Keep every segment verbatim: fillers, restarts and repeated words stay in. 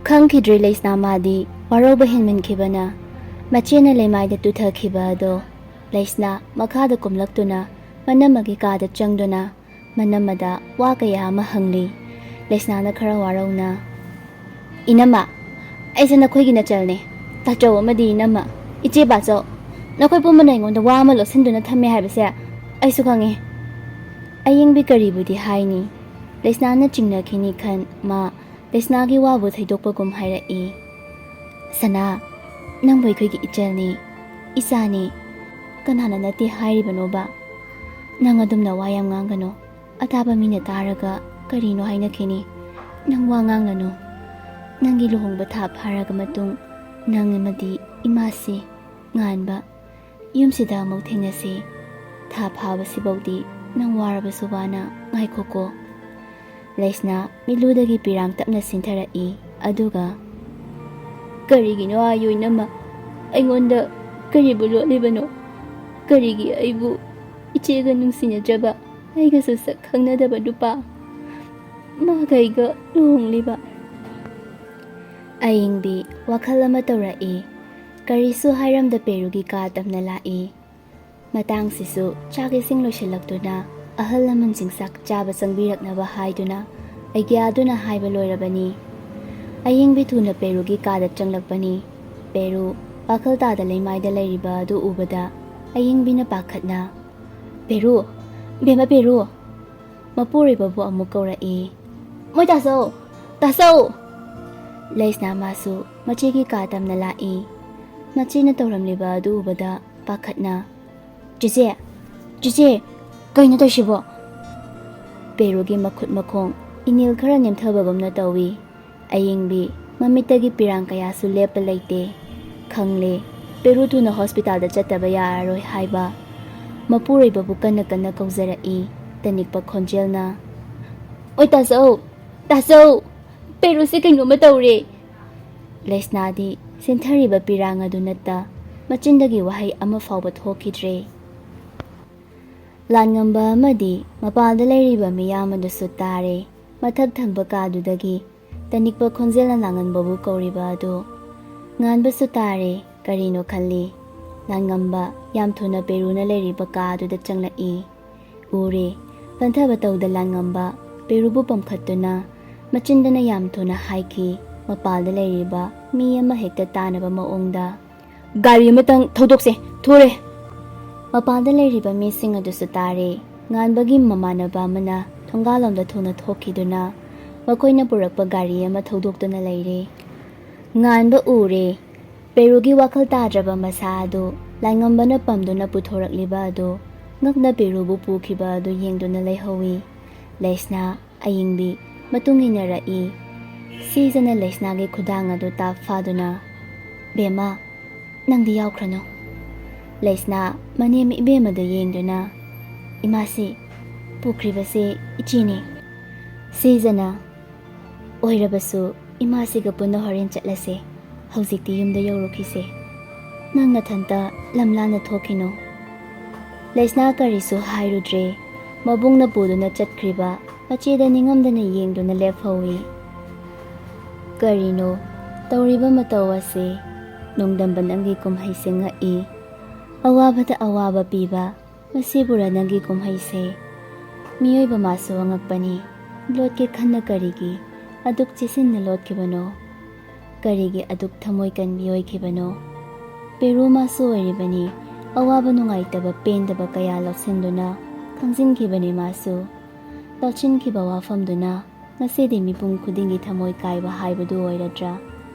ꯈꯪꯈꯤꯗ꯭ꯔꯦ ꯂꯩꯁꯅꯥ ꯃꯥꯗꯤ ꯋꯥꯔꯧꯕ ꯍꯦꯟꯃꯟꯈꯤꯕꯅ꯫ ꯃꯆꯦꯅ ꯂꯩꯃꯥꯏꯗ ꯇꯨꯊꯈꯤꯕ ꯑꯗꯣ ꯂꯩꯁꯅꯥ ꯃꯈꯥꯗ ꯀꯨꯝꯂꯛꯇꯨꯅ ꯃꯅꯝꯃꯒꯤ ꯀꯥꯗ ꯆꯪꯗꯨꯅ ꯃꯅꯝꯃꯗ ꯋꯥ ꯀꯌꯥ ꯑꯃ ꯍꯪꯂꯤ꯫ ꯂꯩꯁꯅꯥꯅ ꯈꯔ ꯋꯥꯔꯧꯅ, "ꯏꯅꯝꯃ, ꯑꯩꯁꯦ ꯅꯈꯣꯏꯒꯤ ꯅꯆꯜꯅꯦ꯫ ꯇꯥꯆꯧ ꯑꯃꯗꯤ ꯏꯅꯝꯃ, ꯏꯆꯦ ꯕꯥꯆꯧ, ꯅꯈꯣꯏ ꯄꯨꯝꯕꯅ ꯑꯩꯉꯣꯟꯗ ꯋꯥ ꯑꯃ ꯂꯣꯠꯁꯤꯟꯗꯨꯅ ꯊꯝꯃꯦ ꯍꯥꯏꯕꯁꯦ ꯑꯩꯁꯨ ꯈꯪꯉꯦ꯫" ꯑꯌꯤꯡꯕꯤ ꯀꯔꯤꯕꯨꯗꯤ ꯍꯥꯏꯅꯤ? ꯂꯩꯁꯅꯥꯅ ꯆꯤꯡꯅꯈꯤꯅꯤ ꯈꯟ ꯃꯥ ꯂꯩꯁꯅꯥꯒꯤ ꯋꯥꯕꯨ ꯊꯩꯗꯣꯛꯄꯒꯨꯝ ꯍꯥꯏꯔꯛꯏ, "ꯁꯅꯥ, ꯅꯪꯕꯨ ꯑꯩꯈꯣꯏꯒꯤ ꯏꯆꯜꯅꯤ, ꯏꯆꯥꯅꯤ꯫ ꯀꯅꯥꯅ ꯅꯠꯇꯦ ꯍꯥꯏꯔꯤꯕꯅꯣꯕ? ꯅꯪ ꯑꯗꯨꯝꯅ ꯋꯥ ꯌꯥꯝ ꯉꯥꯡꯒꯅꯨ꯫ ꯑꯇꯥꯕ ꯃꯤꯅ ꯇꯥꯔꯒ ꯀꯔꯤꯅꯣ ꯍꯥꯏꯅꯈꯤꯅꯤ꯫ ꯅꯪ ꯋꯥ ꯉꯥꯡꯂꯅꯨ꯫ ꯅꯪꯒꯤ ꯂꯨꯍꯣꯡꯕ ꯊꯥ ꯐꯥꯔꯒ ꯃꯇꯨꯡ ꯅꯪ ꯑꯃꯗꯤ ꯏꯃꯥꯁꯤ ꯉꯥꯟꯕ ꯌꯨꯝꯁꯤꯗ ꯑꯃꯨꯛ ꯊꯦꯡꯅꯁꯤ꯫ ꯊꯥ ꯐꯥꯕꯁꯤꯐꯧꯗꯤ ꯅꯪ ꯋꯥꯔꯕꯁꯨ ꯋꯥꯅ ꯉꯥꯏꯈꯣꯀꯣ꯫" ꯂꯩꯁꯅꯥ ꯃꯤꯠꯂꯨꯗꯒꯤ ꯄꯤꯔꯥꯡ ꯇꯞꯅ ꯆꯤꯟꯊꯔꯛꯏ꯫ ꯑꯗꯨꯒ, "ꯀꯔꯤꯒꯤꯅꯣ ꯑꯥꯌꯨ ꯏꯅꯝꯃ? ꯑꯩꯉꯣꯟꯗ ꯀꯔꯤꯕꯨ ꯂꯣꯠꯂꯤꯕꯅꯣ? ꯀꯔꯤꯒꯤ ꯑꯩꯕꯨ ꯏꯆꯦꯒ ꯅꯨꯡꯁꯤꯅꯖꯕ, ꯑꯩꯒꯁꯨ ꯁꯛ ꯈꯪꯅꯗꯕ ꯅꯨꯄꯥ ꯃꯥꯒ ꯑꯩꯒ ꯂꯨꯍꯣꯡꯂꯤꯕ?" ꯑꯌꯤꯡꯕꯤ ꯋꯥꯈꯜ ꯑꯃ ꯇꯧꯔꯛꯏ꯫ ꯀꯔꯤꯁꯨ ꯍꯥꯏꯔꯝꯗ ꯄꯦꯔꯨꯒꯤ ꯀꯥ ꯇꯝꯅ ꯂꯥꯛꯏ꯫ ꯃꯇꯥꯡꯁꯤꯁꯨ ꯆꯥꯛ ꯏꯁꯤꯡ ꯂꯣꯏꯁꯤꯜꯂꯛꯇꯨꯅ ꯑꯍꯜ ꯂꯃꯟꯁꯤꯡ ꯆꯥꯛ ꯆꯥꯕ ꯆꯪꯕꯤꯔꯛꯅꯕ ꯍꯥꯏꯗꯨꯅ ꯑꯩꯒ꯭ꯌꯥꯗꯨꯅ ꯍꯥꯏꯕ ꯂꯣꯏꯔꯕꯅꯤ꯫ ꯑꯌꯤꯡꯕꯤ ꯊꯨꯅ ꯄꯦꯔꯨꯒꯤ ꯀꯥꯗ ꯆꯪꯂꯛꯄꯅꯤ꯫ ꯄꯦꯔꯨ ꯋꯥꯈꯜ ꯇꯥꯗ ꯂꯩꯃꯥꯏꯗ ꯂꯩꯔꯤꯕ ꯑꯗꯨ ꯎꯕꯗ ꯑꯌꯤꯡꯕꯤꯅ ꯄꯥꯈꯠꯅ, "ꯄꯦꯔꯨ, ꯕꯦꯝꯃ ꯄꯦꯔꯨ!" ꯃꯄꯨꯔꯣꯏꯕꯕꯨ ꯑꯃꯨꯛ ꯀꯧꯔꯛꯏ꯫ "ꯃꯣꯏ ꯇꯥꯆꯧ! ꯇꯥꯆꯧ!" ꯂꯩꯁꯅꯥ ꯃꯥꯁꯨ ꯃꯆꯦꯒꯤ ꯀꯥ ꯇꯝꯅ ꯂꯥꯛꯏ꯫ ꯃꯆꯦꯅ ꯇꯧꯔꯝꯂꯤꯕ ꯑꯗꯨ ꯎꯕꯗ ꯄꯥꯈꯠꯅ, "ꯆꯦꯆꯦ! ꯆꯦꯆꯦ! ꯀꯩꯅꯣ ꯇꯧꯔꯤꯁꯤꯕꯣ?" ꯄꯦꯔꯨꯒꯤ ꯃꯈꯨꯠ ꯃꯈꯣꯡ ꯏꯅꯤꯜ ꯈꯔ ꯅꯦꯝꯊꯕꯒꯨꯝꯅ ꯇꯧꯏ꯫ ꯑꯌꯤꯡꯕꯤ ꯃꯃꯤꯠꯇꯒꯤ ꯄꯤꯔꯥꯡ ꯀꯌꯥꯁꯨ ꯂꯦꯞꯄ ꯂꯩꯇꯦ꯫ ꯈꯪꯂꯦ, ꯄꯦꯔꯨ ꯊꯨꯅ ꯍꯣꯁꯄꯤꯇꯥꯜꯗ ꯆꯠꯇꯕ ꯌꯥꯔꯔꯣꯏ ꯍꯥꯏꯕ꯫ ꯃꯄꯨꯔꯣꯏꯕꯕꯨ ꯀꯟꯅ ꯀꯟꯅ ꯀꯧꯖꯔꯛꯏ ꯇꯅꯤꯛꯄ ꯈꯣꯟꯖꯦꯜꯅ꯫ "ꯑꯣꯏ ꯇꯥꯆꯧ! ꯇꯥꯆꯧ! ꯄꯦꯔꯨꯁꯦ ꯀꯩꯅꯣꯝꯃ ꯇꯧꯔꯦ!" ꯂꯩꯁꯅꯥꯗꯤ ꯆꯦꯟꯊꯔꯤꯕ ꯄꯤꯔꯥꯡ ꯑꯗꯨ ꯅꯠꯇ ꯃꯆꯤꯟꯗꯒꯤ ꯋꯥꯍꯩ ꯑꯃ ꯐꯥꯎꯕ ꯊꯣꯛꯈꯤꯗ꯭ꯔꯦ꯫ ꯂꯥꯟꯉꯝꯕ ꯑꯃꯗꯤ ꯃꯄꯥꯜꯗ ꯂꯩꯔꯤꯕ ꯃꯤꯌꯥꯝ ꯑꯗꯨꯁꯨ ꯇꯥꯔꯦ꯫ ꯃꯊꯛ ꯊꯪꯕ ꯀꯥꯗꯨꯗꯒꯤ ꯇꯅꯤꯛꯄ ꯈꯣꯟꯖꯦꯜꯅ ꯂꯥꯡꯉꯝꯕꯕꯨ ꯀꯧꯔꯤꯕ ꯑꯗꯨ꯫ ꯉꯥꯟꯕꯁꯨ ꯇꯥꯔꯦ, ꯀꯔꯤꯅꯣ ꯈꯜꯂꯤ꯫ ꯂꯥꯡꯉꯝꯕ ꯌꯥꯝ ꯊꯨꯅ ꯄꯦꯔꯨꯅ ꯂꯩꯔꯤꯕ ꯀꯥ ꯑꯗꯨꯗ ꯆꯪꯂꯛꯏ꯫ ꯎꯔꯦ꯫ ꯄꯟꯊꯕ ꯇꯧꯗ ꯂꯥꯡꯉꯝꯕ ꯄꯦꯔꯨꯕꯨ ꯄꯝꯈꯠꯇꯨꯅ ꯃꯆꯤꯟꯗꯅ ꯌꯥꯝ ꯊꯨꯅ ꯍꯥꯏꯈꯤ, ꯃꯄꯥꯜꯗ ꯂꯩꯔꯤꯕ ꯃꯤ ꯑꯃ ꯍꯦꯛꯇ ꯇꯥꯅꯕ ꯃꯑꯣꯡꯗ, "ꯒꯥꯔꯤ ꯑꯃꯇꯪ ꯊꯧꯗꯣꯛꯁꯦ, ꯊꯨꯔꯦ!" ꯃꯄꯥꯜꯗ ꯂꯩꯔꯤꯕ ꯃꯤꯁꯤꯡ ꯑꯗꯨꯁꯨ ꯇꯥꯔꯦ꯫ ꯉꯥꯟꯕꯒꯤ ꯃꯃꯥꯟꯅꯕ ꯑꯃꯅ ꯊꯣꯡꯒꯥꯜꯂꯣꯝꯗ ꯊꯨꯅ ꯊꯣꯛꯈꯤꯗꯨꯅ ꯃꯈꯣꯏꯅ ꯄꯨꯔꯛꯄ ꯒꯥꯔꯤ ꯑꯃ ꯊꯧꯗꯣꯛꯇꯨꯅ ꯂꯩꯔꯦ꯫ ꯉꯥꯟꯕ ꯎꯔꯦ꯫ ꯄꯦꯔꯨꯒꯤ ꯋꯥꯈꯜ ꯇꯥꯗ꯭ꯔꯕ ꯃꯁꯥ ꯑꯗꯨ ꯂꯥꯏꯉꯝꯕꯅ ꯄꯝꯗꯨꯅ ꯄꯨꯊꯣꯔꯛꯂꯤꯕ ꯑꯗꯨ ꯉꯛꯅ ꯄꯦꯔꯨꯕꯨ ꯄꯨꯈꯤꯕ ꯑꯗꯨ ꯌꯦꯡꯗꯨꯅ ꯂꯩꯍꯧꯏ꯫ ꯂꯩꯁꯅꯥ ꯑꯌꯤꯡꯕꯤ ꯃꯇꯨꯡ ꯏꯟꯅꯔꯛꯏ꯫ ꯁꯤꯖꯅ ꯂꯩꯁꯅꯥꯒꯤ ꯈꯨꯗꯥꯡ ꯑꯗꯨ ꯇꯥꯞ ꯐꯥꯗꯨꯅ, "ꯕꯦꯝꯃ, ꯅꯪꯗꯤ ꯌꯥꯎꯈ꯭ꯔꯅꯨ꯫" ꯂꯩꯁꯅꯥ ꯃꯅꯦꯝ ꯏꯕꯦꯝꯃꯗ ꯌꯦꯡꯗꯨꯅ, "ꯏꯃꯥꯁꯤ ꯄꯨꯈ꯭ꯔꯤꯕꯁꯦ ꯏꯆꯦꯅꯤ꯫" ꯁꯤꯖꯅ, "ꯑꯣꯏꯔꯕꯁꯨ ꯏꯃꯥꯁꯤꯒ ꯄꯨꯟꯅ ꯍꯣꯔꯦꯟ ꯆꯠꯂꯁꯦ꯫ ꯍꯧꯖꯤꯛꯇꯤ ꯌꯨꯝꯗ ꯌꯧꯔꯨꯈꯤꯁꯦ꯫ ꯅꯪ ꯅꯊꯟꯇ ꯂꯝ ꯂꯥꯟꯅ ꯊꯣꯛꯈꯤꯅꯨ꯫" ꯂꯩꯁꯅꯥ ꯀꯔꯤꯁꯨ ꯍꯥꯏꯔꯨꯗ꯭ꯔꯦ꯫ ꯃꯕꯨꯡꯅ ꯄꯨꯗꯨꯅ ꯆꯠꯈ꯭ꯔꯤꯕ ꯃꯆꯦꯗ ꯅꯤꯡꯉꯝꯗꯅ ꯌꯦꯡꯗꯨꯅ ꯂꯦꯞꯍꯧꯏ꯫ "ꯀꯔꯤꯅꯣ ꯇꯧꯔꯤꯕ ꯃꯇꯧ ꯑꯁꯤ? ꯅꯣꯡꯗꯝꯕ ꯅꯪꯒꯤ ꯀꯨꯝꯍꯩꯁꯦ ꯉꯛꯏ꯫ ꯑꯋꯥꯕꯗ ꯑꯋꯥꯕ ꯄꯤꯕ, ꯃꯁꯤꯕꯨꯔ ꯅꯪꯒꯤ ꯀꯨꯝꯍꯩꯁꯦ? ꯃꯤꯑꯣꯏꯕ ꯃꯥꯁꯨ ꯑꯉꯛꯄꯅꯤ꯫ ꯂꯣꯠꯀꯦ ꯈꯟꯅ ꯀꯔꯤꯒꯤ ꯑꯗꯨꯛ ꯆꯦꯁꯤꯟꯅ ꯂꯣꯠꯈꯤꯕꯅꯣ? ꯀꯔꯤꯒꯤ ꯑꯗꯨꯛ ꯊꯃꯣꯏ ꯀꯟꯕꯤ ꯑꯣꯏꯈꯤꯕꯅꯣ?" ꯄꯦꯔꯨ ꯃꯥꯁꯨ ꯑꯣꯏꯔꯤꯕꯅꯤ꯫ ꯑꯋꯥꯕ ꯅꯨꯡꯉꯥꯏꯇꯕ ꯄꯦꯟꯗꯕ ꯀꯌꯥ ꯂꯧꯁꯤꯟꯗꯨꯅ ꯈꯪꯖꯤꯟꯈꯤꯕꯅꯤ ꯃꯥꯁꯨ꯫ ꯂꯣꯠꯁꯤꯟꯈꯤꯕ ꯋꯥꯐꯝꯗꯨꯅ ꯉꯁꯤꯗꯤ ꯃꯤꯄꯨꯝ ꯈꯨꯗꯤꯡꯒꯤ ꯊꯃꯣꯏ ꯀꯥꯏꯕ ꯍꯥꯏꯕꯗꯨ ꯑꯣꯏꯔꯗ꯭ꯔꯥ?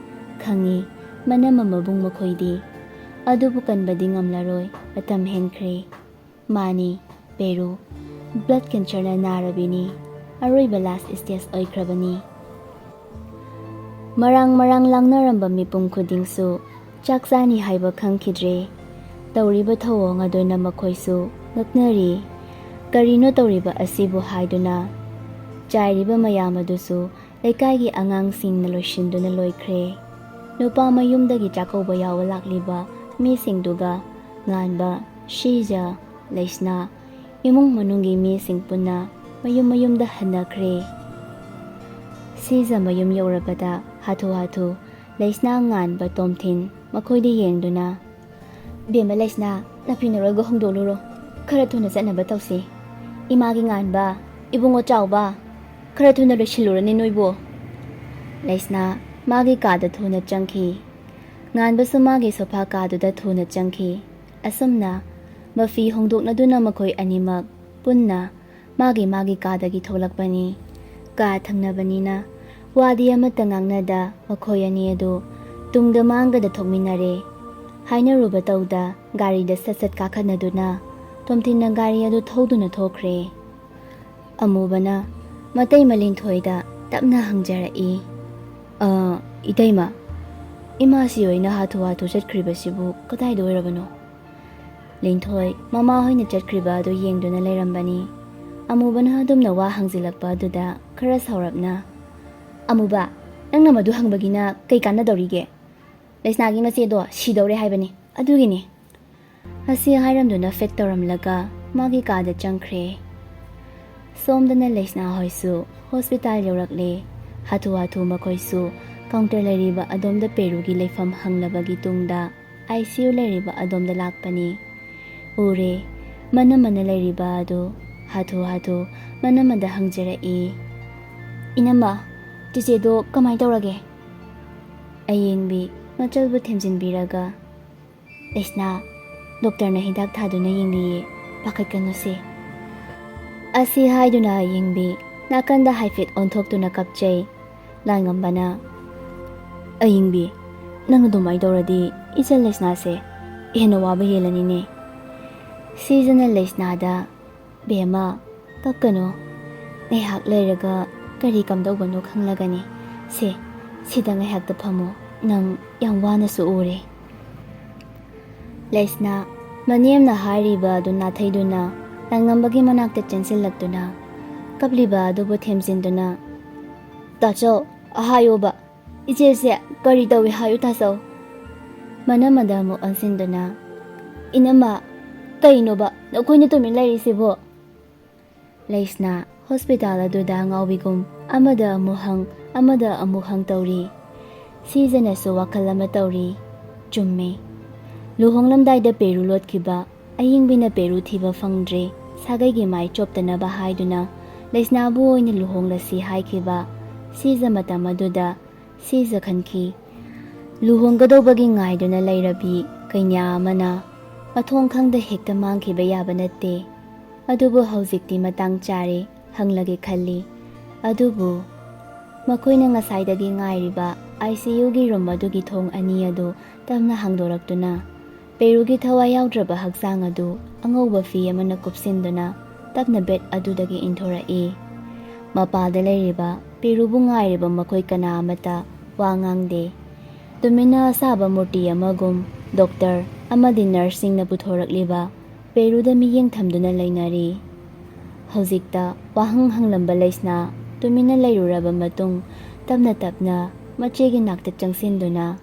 ꯈꯪꯉꯤ, ꯃꯅꯝ ꯑꯃꯕꯨꯡ ꯃꯈꯣꯏꯗꯤ꯫ ꯑꯗꯨꯕꯨ ꯀꯟꯕꯗꯤ ꯉꯝꯂꯔꯣꯏ, ꯃꯇꯝ ꯍꯦꯟꯈ꯭ꯔꯦ꯫ ꯃꯥꯅꯤ, ꯄꯦꯔꯨ꯫ Blood cancerꯅ ꯅꯥꯔꯕꯤꯅꯤ꯫ ꯑꯔꯣꯏꯕ last stage ꯑꯣꯏꯈ꯭ꯔꯕꯅꯤ꯫ ꯃꯔꯥꯡ ꯃꯔꯥꯡ ꯂꯥꯡꯅꯔꯝꯕ ꯃꯤꯄꯨꯝ ꯈꯨꯗꯤꯡꯁꯨ ꯆꯥꯛ ꯆꯥꯅꯤ ꯍꯥꯏꯕ ꯈꯪꯈꯤꯗ꯭ꯔꯦ꯫ ꯇꯧꯔꯤꯕ ꯊꯧꯑꯣꯡ ꯑꯗꯨꯅ ꯃꯈꯣꯏꯁꯨ ꯉꯛꯅꯔꯤ꯫ "ꯀꯔꯤꯅꯣ ꯇꯧꯔꯤꯕ ꯑꯁꯤꯕꯨ?" ꯍꯥꯏꯗꯨꯅ ꯆꯥꯏꯔꯤꯕ ꯃꯌꯥꯝ ꯑꯗꯨꯁꯨ ꯂꯩꯀꯥꯏꯒꯤ ꯑꯉꯥꯡꯁꯤꯡꯅ ꯂꯣꯏꯁꯤꯟꯗꯨꯅ ꯂꯣꯏꯈ꯭ꯔꯦ꯫ ꯅꯨꯄꯥ ꯃꯌꯨꯝꯗꯒꯤ ꯆꯥꯛꯀꯧꯕ ꯌꯥꯎꯕ ꯂꯥꯛꯂꯤꯕ ꯃꯤꯁꯤꯡꯗꯨꯒ ꯉꯥꯟꯕ, ꯁꯤꯖ, ꯂꯩꯁꯅꯥ, ꯏꯃꯨꯡ ꯃꯅꯨꯡꯒꯤ ꯃꯤꯁꯤꯡ ꯄꯨꯟꯅ ꯃꯌꯨꯝ ꯃꯌꯨꯝꯗ ꯍꯟꯅꯈ꯭ꯔꯦ꯫ ꯁꯤꯖ ꯃꯌꯨꯝ ꯌꯧꯔꯕꯗ ꯍꯥꯊꯨ ꯍꯥꯊꯨ ꯂꯩꯁꯅꯥ, ꯉꯥꯟꯕ, ꯇꯣꯝꯊꯤꯟ ꯃꯈꯣꯏꯗ ꯌꯦꯡꯗꯨꯅ, "ꯕꯦꯝꯃ ꯂꯩꯁꯅꯥ, ꯅꯐꯤ ꯅꯔꯣꯜꯒ ꯍꯣꯡꯗꯣꯛꯂꯨꯔꯣ, ꯈꯔ ꯊꯨꯅ ꯆꯠꯅꯕ ꯇꯧꯁꯤ꯫ ꯏꯃꯥꯒꯤ ꯉꯥꯟꯕ, ꯏꯕꯨꯡꯉꯣ ꯆꯥꯎꯕ, ꯈꯔ ꯊꯨꯅ ꯂꯣꯏꯁꯤꯜꯂꯨꯔꯅꯤ ꯅꯣꯏꯕꯨ"꯫ ꯂꯩꯁꯅꯥ ꯃꯥꯒꯤ ꯀꯥꯗ ꯊꯨꯅ ꯆꯪꯈꯤ꯫ ꯉꯥꯟꯕꯁꯨ ꯃꯥꯒꯤ ꯁꯣꯐꯥ ꯀꯥꯗꯨꯗ ꯊꯨꯅ ꯆꯪꯈꯤ꯫ ꯑꯁꯨꯝꯅ ꯃꯐꯤ ꯍꯣꯡꯗꯣꯛꯅꯗꯨꯅ ꯃꯈꯣꯏ ꯑꯅꯤꯃꯛ ꯄꯨꯟꯅ ꯃꯥꯒꯤ ꯃꯥꯒꯤ ꯀꯥꯗꯒꯤ ꯊꯣꯛꯂꯛꯄꯅꯤ꯫ ꯀꯥ ꯊꯪꯅꯕꯅꯤꯅ ꯋꯥꯗꯤ ꯑꯃꯠꯇ ꯉꯥꯡꯅꯗ ꯃꯈꯣꯏ ꯑꯅꯤ ꯑꯗꯨ ꯇꯨꯡꯗ ꯃꯥꯡꯒꯗ ꯊꯣꯛꯃꯤꯟꯅꯔꯦ꯫ ꯍꯥꯏꯅꯔꯨꯕ ꯇꯧꯗ ꯒꯥꯔꯤꯗ ꯁꯠ ꯁꯠ ꯀꯥꯈꯠꯅꯗꯨꯅ ꯇꯣꯝꯊꯤꯟꯅ ꯒꯥꯔꯤ ꯑꯗꯨ ꯊꯧꯗꯨꯅ ꯊꯣꯛꯈ꯭ꯔꯦ꯫ ꯑꯃꯨꯕꯅ ꯃꯇꯩꯃ ꯂꯤꯟꯊꯣꯏꯗ ꯇꯞꯅ ꯍꯪꯖꯔꯛꯏ, "ꯑ, ꯏꯇꯩꯃ, ꯏꯃꯥꯁꯤ ꯍꯣꯏꯅ ꯍꯥꯊꯨ ꯍꯥꯊꯨ ꯆꯠꯈ꯭ꯔꯤꯕꯁꯤꯕꯨ ꯀꯗꯥꯏꯗ ꯑꯣꯏꯔꯕꯅꯣ?" ꯂꯤꯟꯊꯣꯏ ꯃꯃꯥ ꯍꯣꯏꯅ ꯆꯠꯈ꯭ꯔꯤꯕ ꯑꯗꯨ ꯌꯦꯡꯗꯨꯅ ꯂꯩꯔꯝꯕꯅꯤ꯫ ꯑꯃꯨꯕꯅ ꯑꯗꯨꯝꯅ ꯋꯥ ꯍꯪꯖꯤꯜꯂꯛꯄ ꯑꯗꯨꯗ ꯈꯔ ꯁꯥꯎꯔꯞꯅ, "ꯑꯃꯨꯕ, ꯅꯪꯅ ꯃꯗꯨ ꯍꯪꯕꯒꯤꯅ ꯀꯩ ꯀꯥꯟꯅꯗꯧꯔꯤꯒꯦ? ꯂꯩꯁꯅꯥꯒꯤ ꯃꯆꯦꯗꯣ ꯁꯤꯗꯧꯔꯦ ꯍꯥꯏꯕꯅꯤ, ꯑꯗꯨꯒꯤꯅꯤ"꯫ ꯑꯁꯤ ꯍꯥꯏꯔꯝꯗꯨꯅ ꯐꯦꯠ ꯇꯧꯔꯝꯂꯒ ꯃꯥꯒꯤ ꯀꯥꯗ ꯆꯪꯈ꯭ꯔꯦ꯫ ꯁꯣꯝꯗꯅ ꯂꯩꯁꯅꯥ ꯍꯣꯏꯁꯨ ꯍꯣꯁꯄꯤꯇꯥꯜ ꯌꯧꯔꯛꯂꯦ꯫ ꯍꯥꯊꯨ ꯍꯥꯊꯨ ꯃꯈꯣꯏꯁꯨ ꯀꯥꯎꯟꯇꯔ ꯂꯩꯔꯤꯕ ꯑꯗꯣꯝꯗ ꯄꯦꯔꯨꯒꯤ ꯂꯩꯐꯝ ꯍꯪꯂꯕꯒꯤ ꯇꯨꯡꯗ ꯑꯥꯏ ꯁꯤ ꯌꯨ ꯂꯩꯔꯤꯕ ꯑꯗꯣꯝꯗ ꯂꯥꯛꯄꯅꯤ꯫ ꯎꯔꯦ, ꯃꯅꯝꯃꯅ ꯂꯩꯔꯤꯕ ꯑꯗꯨ꯫ ꯍꯥꯊꯨ ꯍꯥꯊꯨ ꯃꯅꯝꯃꯗ ꯍꯪꯖꯔꯛꯏ, "ꯏꯅꯝꯃ, ꯆꯤꯆꯦꯗꯣ ꯀꯃꯥꯏ ꯇꯧꯔꯒꯦ?" ꯑꯌꯦꯡꯕꯤ ꯃꯆꯜꯕꯨ ꯊꯦꯝꯖꯤꯟꯕꯤꯔꯒ, "ꯂꯩꯁꯅꯥ, ꯗꯣꯛꯇꯔꯅ ꯍꯤꯗꯥꯛ ꯊꯥꯗꯨꯅ ꯌꯦꯡꯂꯤꯌꯦ, ꯄꯥꯈꯠꯀꯅꯨꯁꯦ"꯫ ꯑꯁꯤ ꯍꯥꯏꯗꯨꯅ ꯑꯌꯦꯡꯕꯤ ꯅꯥꯀꯟꯗ ꯍꯥꯏꯐꯦꯠ ꯑꯣꯟꯊꯣꯛꯇꯨꯅ ꯀꯞꯆꯩ꯫ ꯂꯥꯏꯉꯝꯕꯅ, "ꯑꯌꯤꯡꯕꯤ, ꯅꯪ ꯑꯗꯨꯃꯥꯏꯅ ꯇꯧꯔꯗꯤ ꯏꯆꯜ ꯂꯩꯁꯅꯥꯁꯦ ꯍꯦꯟꯅ ꯋꯥꯕ ꯍꯦꯜꯂꯅꯤꯅꯦ"꯫ ꯁꯤꯖꯅ ꯂꯩꯁꯅꯥꯗ, "ꯕꯦꯝꯃ, ꯀꯞꯀꯅꯨ꯫ ꯉꯥꯏꯍꯥꯛ ꯂꯩꯔꯒ ꯀꯔꯤ ꯀꯝꯗꯧꯕꯅꯣ ꯈꯪꯂꯒꯅꯤ꯫ ꯁꯦ, ꯁꯤꯗ ꯉꯥꯏꯍꯥꯛꯇ ꯐꯝꯃꯨ꯫ ꯅꯪ ꯌꯥꯝ ꯋꯥꯅꯁꯨ ꯎꯔꯦ"꯫ ꯂꯩꯁꯅꯥ ꯃꯅꯦꯝꯅ ꯍꯥꯏꯔꯤꯕ ꯑꯗꯨ ꯅꯥꯊꯩꯗꯨꯅ ꯂꯥꯏꯉꯝꯕꯒꯤ ꯃꯅꯥꯛꯇ ꯆꯦꯟꯁꯤꯜꯂꯛꯇꯨꯅ ꯀꯞꯂꯤꯕ ꯑꯗꯨꯕꯨ ꯊꯦꯝꯖꯤꯟꯗꯨꯅ, "ꯇꯥꯆꯧ, ꯍꯥꯏꯌꯣꯕ, ꯏꯆꯦꯁꯦ ꯀꯔꯤ ꯇꯧꯏ ꯍꯥꯏꯌꯨ ꯇꯥꯆꯧ"꯫ ꯃꯅꯝꯃꯗ ꯑꯃꯨꯛ ꯑꯣꯟꯁꯤꯟꯗꯨꯅ, "ꯏꯅꯝꯃ, ꯀꯩꯅꯣꯕ ꯅꯈꯣꯏꯅ ꯇꯨꯃꯤꯟ ꯂꯩꯔꯤꯁꯤꯕꯣ?" ꯂꯩꯁꯅꯥ ꯍꯣꯁꯄꯤꯇꯥꯜ ꯑꯗꯨꯗ ꯉꯥꯎꯕꯤꯒꯨꯝ ꯑꯃꯗ ꯑꯃꯨꯛ ꯍꯪ, ꯑꯃꯗ ꯑꯃꯨꯛ ꯍꯪ ꯇꯧꯔꯤ꯫ ꯁꯤꯖꯅꯁꯨ ꯋꯥꯈꯜ ꯑꯃ ꯇꯧꯔꯤ꯫ ꯆꯨꯝꯃꯦ꯫ ꯂꯨꯍꯣꯡꯂꯝꯗꯥꯏꯗ ꯄꯦꯔꯨ ꯂꯣꯠꯈꯤꯕ, ꯑꯌꯤꯡꯕꯤꯅ ꯄꯦꯔꯨ ꯊꯤꯕ ꯐꯪꯗ꯭ꯔꯦ, ꯁꯥꯒꯩꯒꯤ ꯃꯥꯏ ꯆꯣꯞꯇꯅꯕ ꯍꯥꯏꯗꯨꯅ ꯂꯩꯁꯅꯥꯕꯨ ꯑꯣꯏꯅ ꯂꯨꯍꯣꯡꯂꯁꯤ ꯍꯥꯏꯈꯤꯕ꯫ ꯁꯤꯖ ꯃꯇꯝ ꯑꯗꯨꯗ ꯁꯤꯖ ꯈꯟꯈꯤ꯫ ꯂꯨꯍꯣꯡꯒꯗꯧꯕꯒꯤ ꯉꯥꯏꯗꯨꯅ ꯂꯩꯔꯕꯤ ꯀꯩꯅ꯭ꯌꯥ ꯑꯃꯅ ꯃꯊꯣꯡ ꯈꯪꯗ ꯍꯦꯛꯇ ꯃꯥꯡꯈꯤꯕ ꯌꯥꯕ ꯅꯠꯇꯦ꯫ ꯑꯗꯨꯕꯨ ꯍꯧꯖꯤꯛꯇꯤ ꯃꯇꯥꯡ ꯆꯥꯔꯦ, ꯍꯪꯂꯒꯦ ꯈꯜꯂꯤ꯫ ꯑꯗꯨꯕꯨ ꯃꯈꯣꯏꯅ ꯉꯁꯥꯏꯗꯒꯤ ꯉꯥꯏꯔꯤꯕ ICUꯒꯤ ꯔꯨꯝ ꯑꯗꯨꯒꯤ ꯊꯣꯡ ꯑꯅꯤ ꯑꯗꯨ ꯇꯞꯅ ꯍꯥꯡꯗꯣꯔꯛꯇꯨꯅ ꯄꯦꯔꯨꯒꯤ ꯊꯋꯥꯏ ꯌꯥꯎꯗ꯭ꯔꯕ ꯍꯛꯆꯥꯡ ꯑꯗꯨ ꯑꯉꯧꯕ ꯐꯤ ꯑꯃꯅ ꯀꯨꯞꯁꯤꯟꯗꯨꯅ ꯇꯞꯅ ꯕꯦꯗ ꯑꯗꯨꯗꯒꯤ ꯏꯟꯊꯣꯔꯛꯏ꯫ ꯃꯄꯥꯗ ꯂꯩꯔꯤꯕ ꯄꯦꯔꯨꯕꯨ ꯉꯥꯏꯔꯤꯕ ꯃꯈꯣꯏ ꯀꯅꯥ ꯑꯃꯠꯇ ꯋꯥ ꯉꯥꯡꯗꯦ꯫ ꯇꯨꯃꯤꯟꯅ ꯑꯁꯥꯕ ꯃꯨꯔꯇꯤ ꯑꯃꯒꯨꯝ ꯗꯣꯛꯇꯔ ꯑꯃꯗꯤ ꯅꯔꯁꯁꯤꯡꯅ ꯄꯨꯊꯣꯔꯛꯂꯤꯕ ꯄꯦꯔꯨꯗ ꯃꯤꯠꯌꯦꯡ ꯊꯝꯗꯨꯅ ꯂꯩꯅꯔꯤ꯫ ꯍꯧꯖꯤꯛꯇ ꯋꯥꯍꯪ ꯍꯪꯂꯝꯕ ꯂꯩꯁꯅꯥ ꯇꯨꯃꯤꯟꯅ ꯂꯩꯔꯨꯔꯕ ꯃꯇꯨꯡ ꯇꯞꯅ ꯇꯞꯅ ꯃꯆꯦꯒꯤ ꯅꯥꯛꯇ ꯆꯪꯁꯤꯟꯗꯨꯅ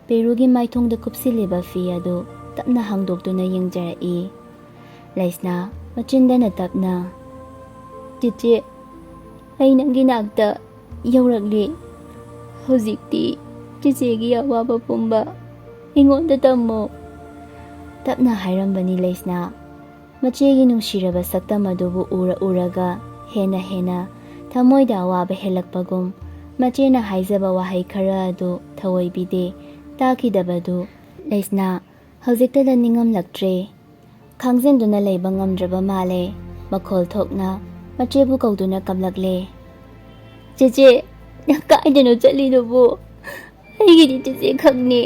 ꯄꯦꯔꯨꯒꯤ ꯃꯥꯏꯊꯣꯡꯗ ꯀꯨꯞꯁꯤꯜꯂꯤꯕ ꯐꯤ ꯑꯗꯨ ꯇꯞꯅ ꯍꯥꯡꯗꯣꯛꯇꯨꯅ ꯌꯦꯡꯖꯔꯛꯏ꯫ ꯂꯩꯁꯅꯥ ꯃꯆꯤꯟꯗꯅ ꯇꯞꯅ, "ꯆꯦꯆꯦ, ꯑꯩ ꯅꯪꯒꯤ ꯅꯥꯛꯇ ꯌꯧꯔꯛꯂꯤ꯫ ꯍꯧꯖꯤꯛꯇꯤ ꯆꯦꯆꯦꯒꯤ ꯑꯋꯥꯕ ꯄꯨꯝꯕ ꯑꯩꯉꯣꯟꯗ ꯇꯝꯃꯣ", ꯇꯞꯅ ꯍꯥꯏꯔꯝꯕꯅꯤ ꯂꯩꯁꯅꯥ꯫ ꯃꯆꯦꯒꯤ ꯅꯨꯡꯁꯤꯔꯕ ꯁꯛꯇꯝ ꯑꯗꯨꯕꯨ ꯎꯔ ꯎꯔꯒ ꯍꯦꯟꯅ ꯍꯦꯟꯅ ꯊꯃꯣꯏꯗ ꯑꯋꯥꯕ ꯍꯦꯜꯂꯛꯄꯒꯨꯝ, ꯃꯆꯦꯅ ꯍꯥꯏꯖꯕ ꯋꯥꯍꯩ ꯈꯔ ꯑꯗꯨ ꯊꯑꯣꯏꯕꯤꯗꯦ꯫ ꯇꯥꯈꯤꯗꯕꯗꯨ ꯂꯩꯁꯅꯥ ꯍꯧꯖꯤꯛꯇꯗ ꯅꯤꯡꯉꯝꯂꯛꯇ꯭ꯔꯦ꯫ ꯈꯥꯡꯖꯤꯟꯗꯨꯅ ꯂꯩꯕ ꯉꯝꯗ꯭ꯔꯕ ꯃꯥꯜꯂꯦ꯫ ꯃꯈꯣꯜ ꯊꯣꯛꯅ ꯃꯆꯦꯕꯨ ꯀꯧꯗꯨꯅ ꯀꯞꯂꯛꯂꯦ꯫ "ꯆꯦꯆꯦ, ꯅꯪ ꯀꯥꯏꯗꯅꯣ ꯆꯠꯂꯤꯗꯨꯕꯨ? ꯑꯩꯒꯤꯗꯤ ꯆꯦꯆꯦ ꯈꯛꯅꯤ꯫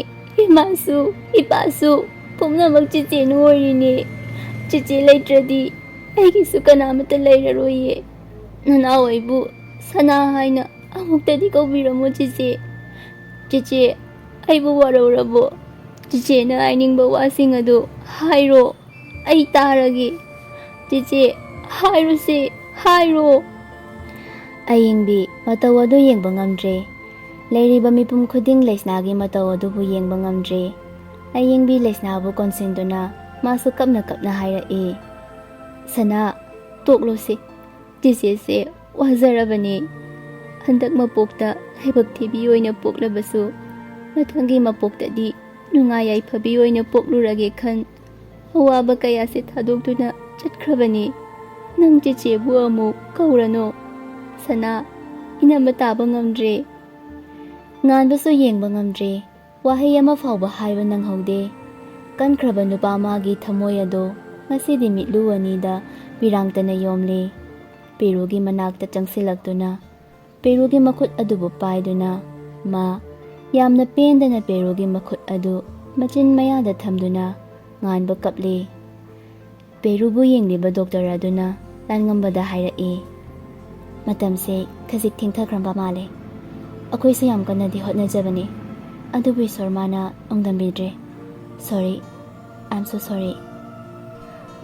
ꯏꯃꯥꯁꯨ, ꯏꯄꯥꯁꯨ, ꯄꯨꯝꯅꯃꯛ ꯆꯦꯆꯦꯅ ꯑꯣꯏꯔꯤꯅꯤ꯫ ꯆꯦꯆꯦ ꯂꯩꯇ꯭ꯔꯗꯤ ꯑꯩꯒꯤꯁꯨ ꯀꯅꯥꯃꯠꯇ ꯂꯩꯔꯔꯣꯏꯌꯦ꯫ ꯅꯅꯥꯎ ꯑꯩꯕꯨ ꯁꯅꯥ ꯍꯥꯏꯅ ꯑꯃꯨꯛꯇꯗꯤ ꯀꯧꯕꯤꯔꯝꯃꯣ ꯆꯦꯆꯦ꯫ ꯆꯦꯆꯦ, ꯑꯩꯕꯨ ꯋꯥꯔꯧꯔꯕꯣ? ꯆꯦꯆꯦꯅ ꯍꯥꯏꯅꯤꯡꯕ ꯋꯥꯁꯤꯡ ꯑꯗꯨ ꯍꯥꯏꯔꯣ, ꯑꯩ ꯇꯥꯔꯒꯦ꯫ ꯆꯦꯆꯦ, ꯍꯥꯏꯔꯣꯁꯦ, ꯍꯥꯏꯔꯣ꯫" ꯑꯌꯤꯡꯕꯤ ꯃꯇꯧ ꯑꯗꯨ ꯌꯦꯡꯕ ꯉꯝꯗ꯭ꯔꯦ꯫ ꯂꯩꯔꯤꯕ ꯃꯤꯄꯨꯝ ꯈꯨꯗꯤꯡ ꯂꯩꯁꯅꯥꯒꯤ ꯃꯇꯧ ꯑꯗꯨꯕꯨ ꯌꯦꯡꯕ ꯉꯝꯗ꯭ꯔꯦ꯫ ꯑꯌꯤꯡꯕꯤ ꯂꯩꯁꯅꯥꯕꯨ ꯀꯣꯟꯁꯤꯟꯗꯨꯅ ꯃꯥꯁꯨ ꯀꯞꯅ ꯀꯞꯅ ꯍꯥꯏꯔꯛꯏ, "ꯁꯅꯥ, ꯇꯣꯛꯂꯣꯁꯤ꯫ ꯆꯦꯆꯦꯁꯦ ꯋꯥꯖꯔꯕꯅꯦ꯫ ꯍꯟꯗꯛ ꯃꯄꯣꯛꯇ ꯂꯥꯏꯕꯛ ꯊꯤꯕꯤ ꯑꯣꯏꯅ ꯄꯣꯛꯂꯕꯁꯨ, ꯃꯊꯪꯒꯤ ꯃꯄꯣꯛꯇꯗꯤ ꯅꯨꯡꯉꯥꯏ ꯌꯥꯏꯐꯕꯤ ꯑꯣꯏꯅ ꯄꯣꯛꯂꯨꯔꯒꯦ ꯈꯟ, ꯑꯋꯥꯕ ꯀꯌꯥꯁꯦ ꯊꯥꯗꯣꯛꯇꯨꯅ ꯆꯠꯈ꯭ꯔꯕꯅꯤ꯫ ꯅꯪ ꯆꯦꯆꯦꯕꯨ ꯑꯃꯨꯛ ꯀꯧꯔꯅꯣ꯫ ꯁꯅꯥ, ꯏꯅꯝꯃ ꯇꯥꯕ ꯉꯝꯗ꯭ꯔꯦ꯫ ꯉꯥꯟꯕꯁꯨ ꯌꯦꯡꯕ ꯉꯝꯗ꯭ꯔꯦ꯫ ꯋꯥꯍꯩ ꯑꯃ ꯐꯥꯎꯕ ꯍꯥꯏꯕ ꯅꯪꯍꯧꯗꯦ꯫ ꯀꯟꯈ꯭ꯔꯕ ꯅꯨꯄꯥ ꯃꯥꯒꯤ ꯊꯃꯣꯏ ꯑꯗꯣ ꯉꯁꯤꯗꯤ ꯃꯤꯠꯂꯨ ꯑꯅꯤꯗ ꯄꯤꯔꯥꯡꯇꯅ ꯌꯣꯝꯂꯦ꯫ ꯄꯦꯔꯨꯒꯤ ꯃꯅꯥꯛꯇ ꯆꯪꯁꯤꯜꯂꯛꯇꯨꯅ ꯄꯦꯔꯨꯒꯤ ꯃꯈꯨꯠ ꯑꯗꯨꯕꯨ ꯄꯥꯏꯗꯨꯅ, ꯃꯥ ꯌꯥꯝꯅ ꯄꯦꯟꯗꯅ ꯄꯦꯔꯨꯒꯤ ꯃꯈꯨꯠ ꯑꯗꯨ ꯃꯆꯤꯟ ꯃꯌꯥꯗ ꯊꯝꯗꯨꯅ ꯉꯥꯟꯕ ꯀꯞꯂꯤ꯫ ꯄꯦꯔꯨꯕꯨ ꯌꯦꯡꯂꯤꯕ ꯗꯣꯛꯇꯔ ꯑꯗꯨꯅ ꯂꯥꯟꯉꯝꯕꯗ ꯍꯥꯏꯔꯛꯏ, "ꯃꯇꯝꯁꯦ ꯈꯖꯤꯛ ꯊꯦꯡꯊꯈ꯭ꯔꯕ ꯃꯥꯜꯂꯦ꯫ ꯑꯩꯈꯣꯏꯁꯨ ꯌꯥꯝ ꯀꯟꯅꯗꯤ ꯍꯣꯠꯅꯖꯕꯅꯤ, ꯑꯗꯨꯕꯨ ꯏꯁꯣꯔ ꯃꯥꯅ ꯅꯣꯡꯗꯝꯕꯤꯗ꯭ꯔꯦ꯫ Sorry, I'm so sorry꯫"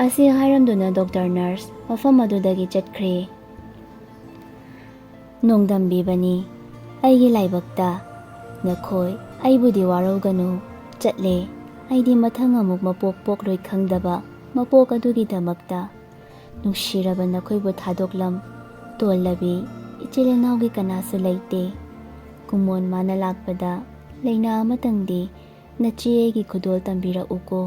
ꯑꯁꯤ ꯍꯥꯏꯔꯝꯗꯨꯅ ꯗꯣꯛꯇꯔ ꯅꯔꯁ ꯃꯐꯝ ꯑꯗꯨꯗꯒꯤ ꯆꯠꯈ꯭ꯔꯦ꯫ ꯅꯣꯡꯗꯝꯕꯤꯕꯅꯤ ꯑꯩꯒꯤ ꯂꯥꯏꯕꯛꯇ꯫ ꯅꯈꯣꯏ ꯑꯩꯕꯨꯗꯤ ꯋꯥꯔꯧꯒꯅꯨ꯫ ꯆꯠꯂꯦ꯫ ꯑꯩꯗꯤ ꯃꯊꯪ ꯑꯃꯨꯛ ꯃꯄꯣꯛ ꯄꯣꯛꯂꯣꯏ ꯈꯪꯗꯕ ꯃꯄꯣꯛ ꯑꯗꯨꯒꯤꯗꯃꯛꯇ꯫ ꯅꯨꯡꯁꯤꯔꯕ ꯅꯈꯣꯏꯕꯨ ꯊꯥꯗꯣꯛꯂꯝ ꯇꯣꯜꯂꯕꯤ ꯏꯆꯤꯜ ꯏꯅꯥꯎꯒꯤ ꯀꯅꯥꯁꯨ ꯂꯩꯇꯦ꯫ ꯀꯨꯃꯣꯟ ꯃꯥꯅ ꯂꯥꯛꯄꯗ ꯂꯩꯅꯥ ꯑꯃꯇꯪꯗꯤ ꯅꯆꯦ ꯑꯩꯒꯤ ꯈꯨꯗꯣꯜ ꯇꯝꯕꯤꯔꯛꯎꯀꯣ꯫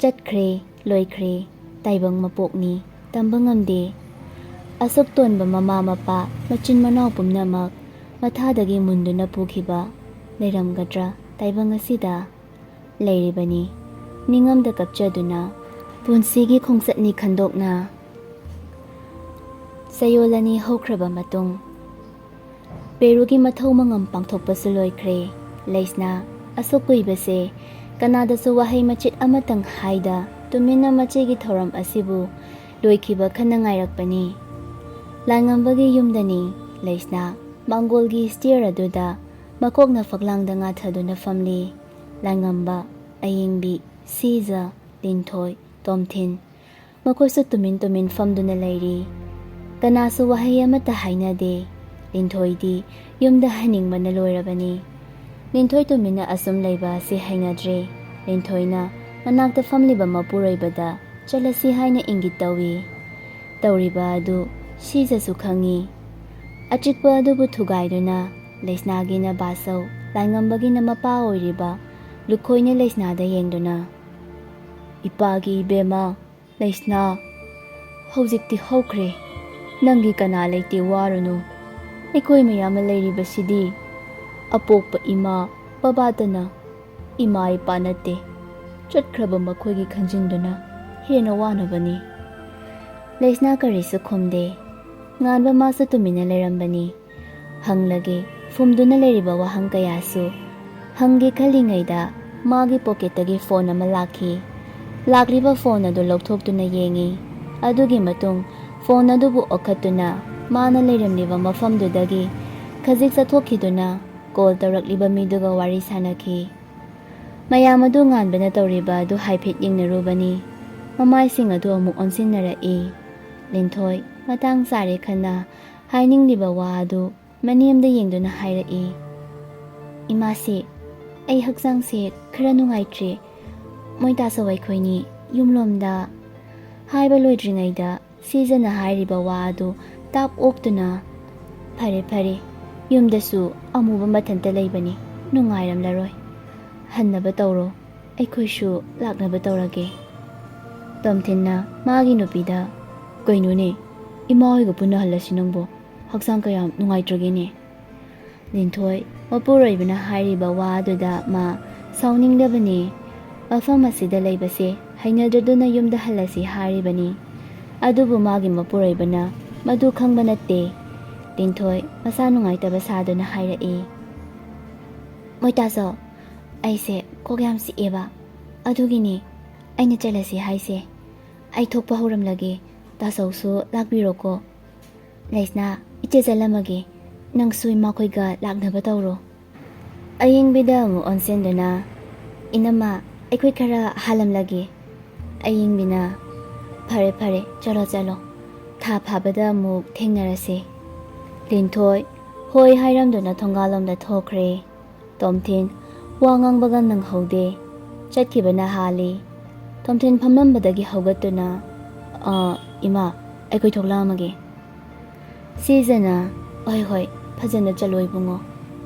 ꯆꯠꯈ꯭ꯔꯦ, ꯂꯣꯏꯈ꯭ꯔꯦ, ꯇꯥꯏꯕꯪ ꯃꯄꯣꯛꯅꯤ, ꯇꯝꯕ ꯉꯝꯗꯦ꯫ ꯑꯁꯨꯛ ꯇꯣꯟꯕ ꯃꯃꯥ ꯃꯄꯥ, ꯃꯆꯤꯟ ꯃꯅꯥꯎ ꯄꯨꯝꯅꯃꯛ ꯃꯊꯥꯗꯒꯤ ꯃꯨꯟꯗꯨꯅ ꯄꯨꯈꯤꯕ ꯂꯩꯔꯝꯒꯗ꯭ꯔꯥ ꯇꯥꯏꯕꯪ ꯑꯁꯤꯗ? ꯂꯩꯔꯤꯕꯅꯤ, ꯅꯤꯡꯉꯝꯗ ꯀꯞꯆꯗꯨꯅ꯫ ꯄꯨꯟꯁꯤꯒꯤ ꯈꯣꯡꯆꯠꯅꯤ ꯈꯟꯗꯣꯛꯅ ꯆꯌꯣꯜ ꯑꯅꯤ ꯍꯧꯈ꯭ꯔꯕ ꯃꯇꯨꯡ, ꯄꯦꯔꯨꯒꯤ ꯃꯊꯧ ꯃꯉꯝ ꯄꯥꯡꯊꯣꯛꯄꯁꯨ ꯂꯣꯏꯈ꯭ꯔꯦ꯫ ꯂꯩꯁꯅꯥ ꯑꯁꯨꯛ ꯀꯨꯏꯕꯁꯦ ꯀꯅꯥꯗꯁꯨ ꯋꯥꯍꯩ ꯃꯆꯤꯠ ꯑꯃꯇꯪ ꯍꯥꯏꯗ ꯇꯨꯃꯤꯟꯅ ꯃꯆꯦꯒꯤ ꯊꯧꯔꯝ ꯑꯁꯤꯕꯨ ꯂꯣꯏꯈꯤꯕ ꯈꯟꯅ ꯉꯥꯏꯔꯛꯄꯅꯤ꯫ ꯂꯥꯏꯉꯝꯕꯒꯤ ꯌꯨꯝꯗꯅꯤ꯫ ꯂꯩꯁꯅꯥ ꯃꯥꯡꯒꯣꯜꯒꯤ stair ꯑꯗꯨꯗ ꯃꯀꯣꯛꯅ ꯐꯛꯂꯥꯡꯗ ꯉꯥꯊꯗꯨꯅ ꯐꯝꯂꯤ꯫ ꯂꯥꯏꯉꯝꯕ, ꯑꯌꯦꯡꯕꯤ, ꯁꯤꯖ, ꯂꯤꯟꯊꯣꯏ, ꯇꯣꯝꯊꯤꯟ, ꯃꯈꯣꯏꯁꯨ ꯇꯨꯃꯤꯟ ꯇꯨꯃꯤꯟ ꯐꯝꯗꯨꯅ ꯂꯩꯔꯤ꯫ ꯀꯅꯥꯁꯨ ꯋꯥꯍꯩ ꯑꯃꯠꯇ ꯍꯥꯏꯅꯗꯦ꯫ ꯂꯤꯟꯊꯣꯏꯗꯤ ꯌꯨꯝꯗ ꯍꯟꯅꯤꯡꯕꯅ ꯂꯣꯏꯔꯕꯅꯤ꯫ ꯂꯤꯟꯊꯣꯏ ꯇꯨꯃꯤꯟꯅ ꯑꯁꯨꯝ ꯂꯩꯕ ꯑꯁꯤ ꯍꯩꯅꯗ꯭ꯔꯦ꯫ ꯂꯤꯟꯊꯣꯏꯅ ꯃꯅꯥꯛꯇ ꯐꯝꯂꯤꯕ ꯃꯄꯨꯔꯣꯏꯕꯗ ꯆꯠꯂꯁꯤ ꯍꯥꯏꯅ ꯏꯪꯒꯤꯠ ꯇꯧꯏ꯫ ꯇꯧꯔꯤꯕ ꯑꯗꯨ ꯁꯤꯖꯁꯨ ꯈꯪꯏ꯫ ꯑꯆꯤꯛꯄ ꯑꯗꯨꯕꯨ ꯊꯨꯒꯥꯏꯗꯨꯅ ꯂꯩꯁꯅꯥꯒꯤꯅ ꯕꯥꯁꯧ, ꯂꯥꯏꯉꯝꯕꯒꯤꯅ ꯃꯄꯥ ꯑꯣꯏꯔꯤꯕ ꯂꯨꯈꯣꯏꯅ ꯂꯩꯁꯅꯥꯗ ꯌꯦꯡꯗꯨꯅ, "ꯏꯄꯥꯒꯤ ꯏꯕꯦꯝꯃ, ꯂꯩꯁꯅꯥ, ꯍꯧꯖꯤꯛꯇꯤ ꯍꯧꯈ꯭ꯔꯦ꯫ ꯅꯪꯒꯤ ꯀꯅꯥ ꯂꯩꯇꯦ, ꯋꯥꯔꯨꯅꯨ꯫ ꯑꯩꯈꯣꯏ ꯃꯌꯥꯝ ꯑꯃ ꯂꯩꯔꯤꯕꯁꯤꯗꯤ ꯑꯄꯣꯛꯄ ꯏꯃꯥ ꯕꯕꯥꯇꯅ ꯏꯃꯥ ꯏꯄꯥ ꯅꯠꯇꯦ꯫ ꯆꯠꯈ꯭ꯔꯕ ꯃꯈꯣꯏꯒꯤ ꯈꯟꯖꯤꯟꯗꯨꯅ ꯍꯦꯟꯅ ꯋꯥꯅꯕꯅꯤ꯫" ꯂꯩꯁꯅꯥ ꯀꯔꯤꯁꯨ ꯈꯨꯝꯗꯦ꯫ ꯉꯥꯟꯕ ꯃꯥꯁꯨ ꯇꯨꯃꯤꯟꯅ ꯂꯩꯔꯝꯕꯅꯤ꯫ ꯍꯪꯂꯒꯦ ꯐꯨꯝꯗꯨꯅ ꯂꯩꯔꯤꯕ ꯋꯥꯍꯪ ꯀꯌꯥꯁꯨ ꯍꯪꯒꯦ ꯈꯜꯂꯤꯉꯩꯗ ꯃꯥꯒꯤ ꯄꯣꯀꯦꯠꯇꯒꯤ ꯐꯣꯟ ꯑꯃ ꯂꯥꯛꯈꯤ꯫ ꯂꯥꯛꯂꯤꯕ ꯐꯣꯟ ꯑꯗꯨ ꯂꯧꯊꯣꯛꯇꯨꯅ ꯌꯦꯡꯉꯤ꯫ ꯑꯗꯨꯒꯤ ꯃꯇꯨꯡ ꯐꯣꯟ ꯑꯗꯨꯕꯨ ꯑꯣꯛꯈꯠꯇꯨꯅ ꯃꯥꯅ ꯂꯩꯔꯝꯂꯤꯕ ꯃꯐꯝꯗꯨꯗꯒꯤ ꯈꯖꯤꯛ ꯆꯠꯊꯣꯛꯈꯤꯗꯨꯅ ꯀꯣꯜ ꯇꯧꯔꯛꯂꯤꯕ ꯃꯤꯗꯨꯒ ꯋꯥꯔꯤ ꯁꯥꯟꯅꯈꯤ꯫ ꯃꯌꯥꯝ ꯑꯗꯨ ꯉꯥꯟꯕꯅ ꯇꯧꯔꯤꯕ ꯑꯗꯨ ꯍꯥꯏꯐꯦꯠ ꯌꯦꯡꯅꯔꯨꯕꯅꯤ꯫ ꯃꯃꯥꯏꯁꯤꯡ ꯑꯗꯨ ꯑꯃꯨꯛ ꯑꯣꯟꯁꯤꯟꯅꯔꯛꯏ꯫ ꯂꯤꯟꯊꯣꯏ ꯃꯇꯥꯡ ꯆꯥꯔꯦ ꯈꯟꯅ ꯍꯥꯏꯅꯤꯡꯂꯤꯕ ꯋꯥ ꯑꯗꯨ ꯃꯅꯦꯝꯗ ꯌꯦꯡꯗꯨꯅ ꯍꯥꯏꯔꯛꯏ, "ꯏꯃꯥꯁꯦ, ꯑꯩ ꯍꯛꯆꯥꯡꯁꯦ ꯈꯔ ꯅꯨꯡꯉꯥꯏꯇ꯭ꯔꯦ꯫ ꯃꯣꯏ ꯇꯥꯆꯧ ꯑꯩꯈꯣꯏꯅꯤ ꯌꯨꯝꯂꯣꯝꯗ꯫" ꯍꯥꯏꯕ ꯂꯣꯏꯗ꯭ꯔꯤꯉꯩꯗ ꯁꯤꯖꯅ ꯍꯥꯏꯔꯤꯕ ꯋꯥ ꯑꯗꯨ ꯇꯥꯞ ꯑꯣꯛꯇꯨꯅ, "ꯐꯔꯦ, ꯐꯔꯦ, ꯌꯨꯝꯗꯁꯨ ꯑꯃꯨꯕ ꯃꯊꯟꯇ ꯂꯩꯕꯅꯤ, ꯅꯨꯡꯉꯥꯏꯔꯝꯂꯔꯣꯏ꯫ ꯍꯟꯅꯕ ꯇꯧꯔꯣ, ꯑꯩꯈꯣꯏꯁꯨ ꯂꯥꯛꯅꯕ ꯇꯧꯔꯒꯦ꯫" ꯇꯣꯝꯊꯤꯟꯅ ꯃꯥꯒꯤ ꯅꯨꯄꯤꯗ, "ꯀꯩꯅꯣꯅꯦ, ꯏꯃꯥ ꯍꯣꯏꯒ ꯄꯨꯟꯅ ꯍꯜꯂꯁꯤ ꯅꯪꯕꯣ? ꯍꯛꯆꯥꯡ ꯀꯌꯥꯝ ꯅꯨꯡꯉꯥꯏꯇ꯭ꯔꯒꯦꯅꯦ?" ꯂꯤꯟꯊꯣꯏ ꯃꯄꯨꯔꯣꯏꯕꯅ ꯍꯥꯏꯔꯤꯕ ꯋꯥ ꯑꯗꯨꯗ ꯃꯥ ꯁꯥꯎꯅꯤꯡꯂꯕꯅꯤ꯫ ꯃꯐꯝ ꯑꯁꯤꯗ ꯂꯩꯕꯁꯦ ꯍꯩꯅꯗ꯭ꯔꯗꯨꯅ ꯌꯨꯝꯗ ꯍꯜꯂꯁꯤ ꯍꯥꯏꯔꯤꯕꯅꯤ꯫ ꯑꯗꯨꯕꯨ ꯃꯥꯒꯤ ꯃꯄꯨꯔꯣꯏꯕꯅ ꯃꯗꯨ ꯈꯪꯕ ꯅꯠꯇꯦ꯫ ꯂꯤꯟꯊꯣꯏ ꯃꯁꯥ ꯅꯨꯡꯉꯥꯏꯇꯕ ꯁꯥꯗꯨꯅ ꯍꯥꯏꯔꯛꯏ, "ꯃꯣꯏ ꯇꯥꯆꯧ, ꯑꯩꯁꯦ ꯀꯣꯛ ꯌꯥꯝ ꯆꯤꯛꯑꯦꯕ, ꯑꯗꯨꯒꯤꯅꯤ ꯑꯩꯅ ꯆꯠꯂꯁꯤ ꯍꯥꯏꯁꯦ꯫ ꯑꯩ ꯊꯣꯛꯄ ꯍꯧꯔꯝꯂꯒꯦ, ꯇꯥꯆꯧꯁꯨ ꯂꯥꯛꯄꯤꯔꯣꯀꯣ꯫ ꯂꯩꯁꯅꯥ, ꯏꯆꯦ ꯆꯠꯂꯝꯃꯒꯦ, ꯅꯪꯁꯨ ꯏꯃꯥꯈꯣꯏꯒ ꯂꯥꯛꯅꯕ ꯇꯧꯔꯣ꯫" ꯑꯌꯤꯡꯕꯤꯗ ꯑꯃꯨꯛ ꯑꯣꯟꯁꯤꯟꯗꯨꯅ, "ꯏꯅꯝꯃ, ꯑꯩꯈꯣꯏ ꯈꯔ ꯍꯥꯜꯂꯝꯂꯒꯦ꯫" ꯑꯌꯤꯡꯕꯤꯅ, "ꯐꯔꯦ, ꯐꯔꯦ, ꯆꯠꯂꯣ, ꯆꯠꯂꯣ꯫ ꯊꯥ ꯐꯥꯕꯗ ꯑꯃꯨꯛ ꯊꯦꯡꯅꯔꯁꯦ꯫" ꯂꯤꯟꯊꯣꯏ ꯍꯣꯏ ꯍꯥꯏꯔꯝꯗꯨꯅ ꯊꯣꯡꯒꯥꯜꯂꯣꯝꯗ ꯊꯣꯛꯈ꯭ꯔꯦ꯫ ꯇꯣꯝꯊꯤꯟ ꯋꯥ ꯉꯥꯡꯕꯒ ꯅꯪꯍꯧꯗꯦ꯫ ꯆꯠꯈꯤꯕꯅ ꯍꯥꯜꯂꯤ꯫ ꯇꯣꯝꯊꯤꯟ ꯐꯝꯂꯝꯕꯗꯒꯤ ꯍꯧꯒꯠꯇꯨꯅ, "ꯑ, ꯏꯃꯥ, ꯑꯩꯈꯣꯏ ꯊꯣꯛꯂꯛꯑꯝꯃꯒꯦ꯫ ꯁꯤꯖꯅ, "ꯍꯣꯏ, ꯍꯣꯏ, ꯐꯖꯅ ꯆꯠꯂꯣ ꯏꯕꯨꯡꯉꯣ꯫"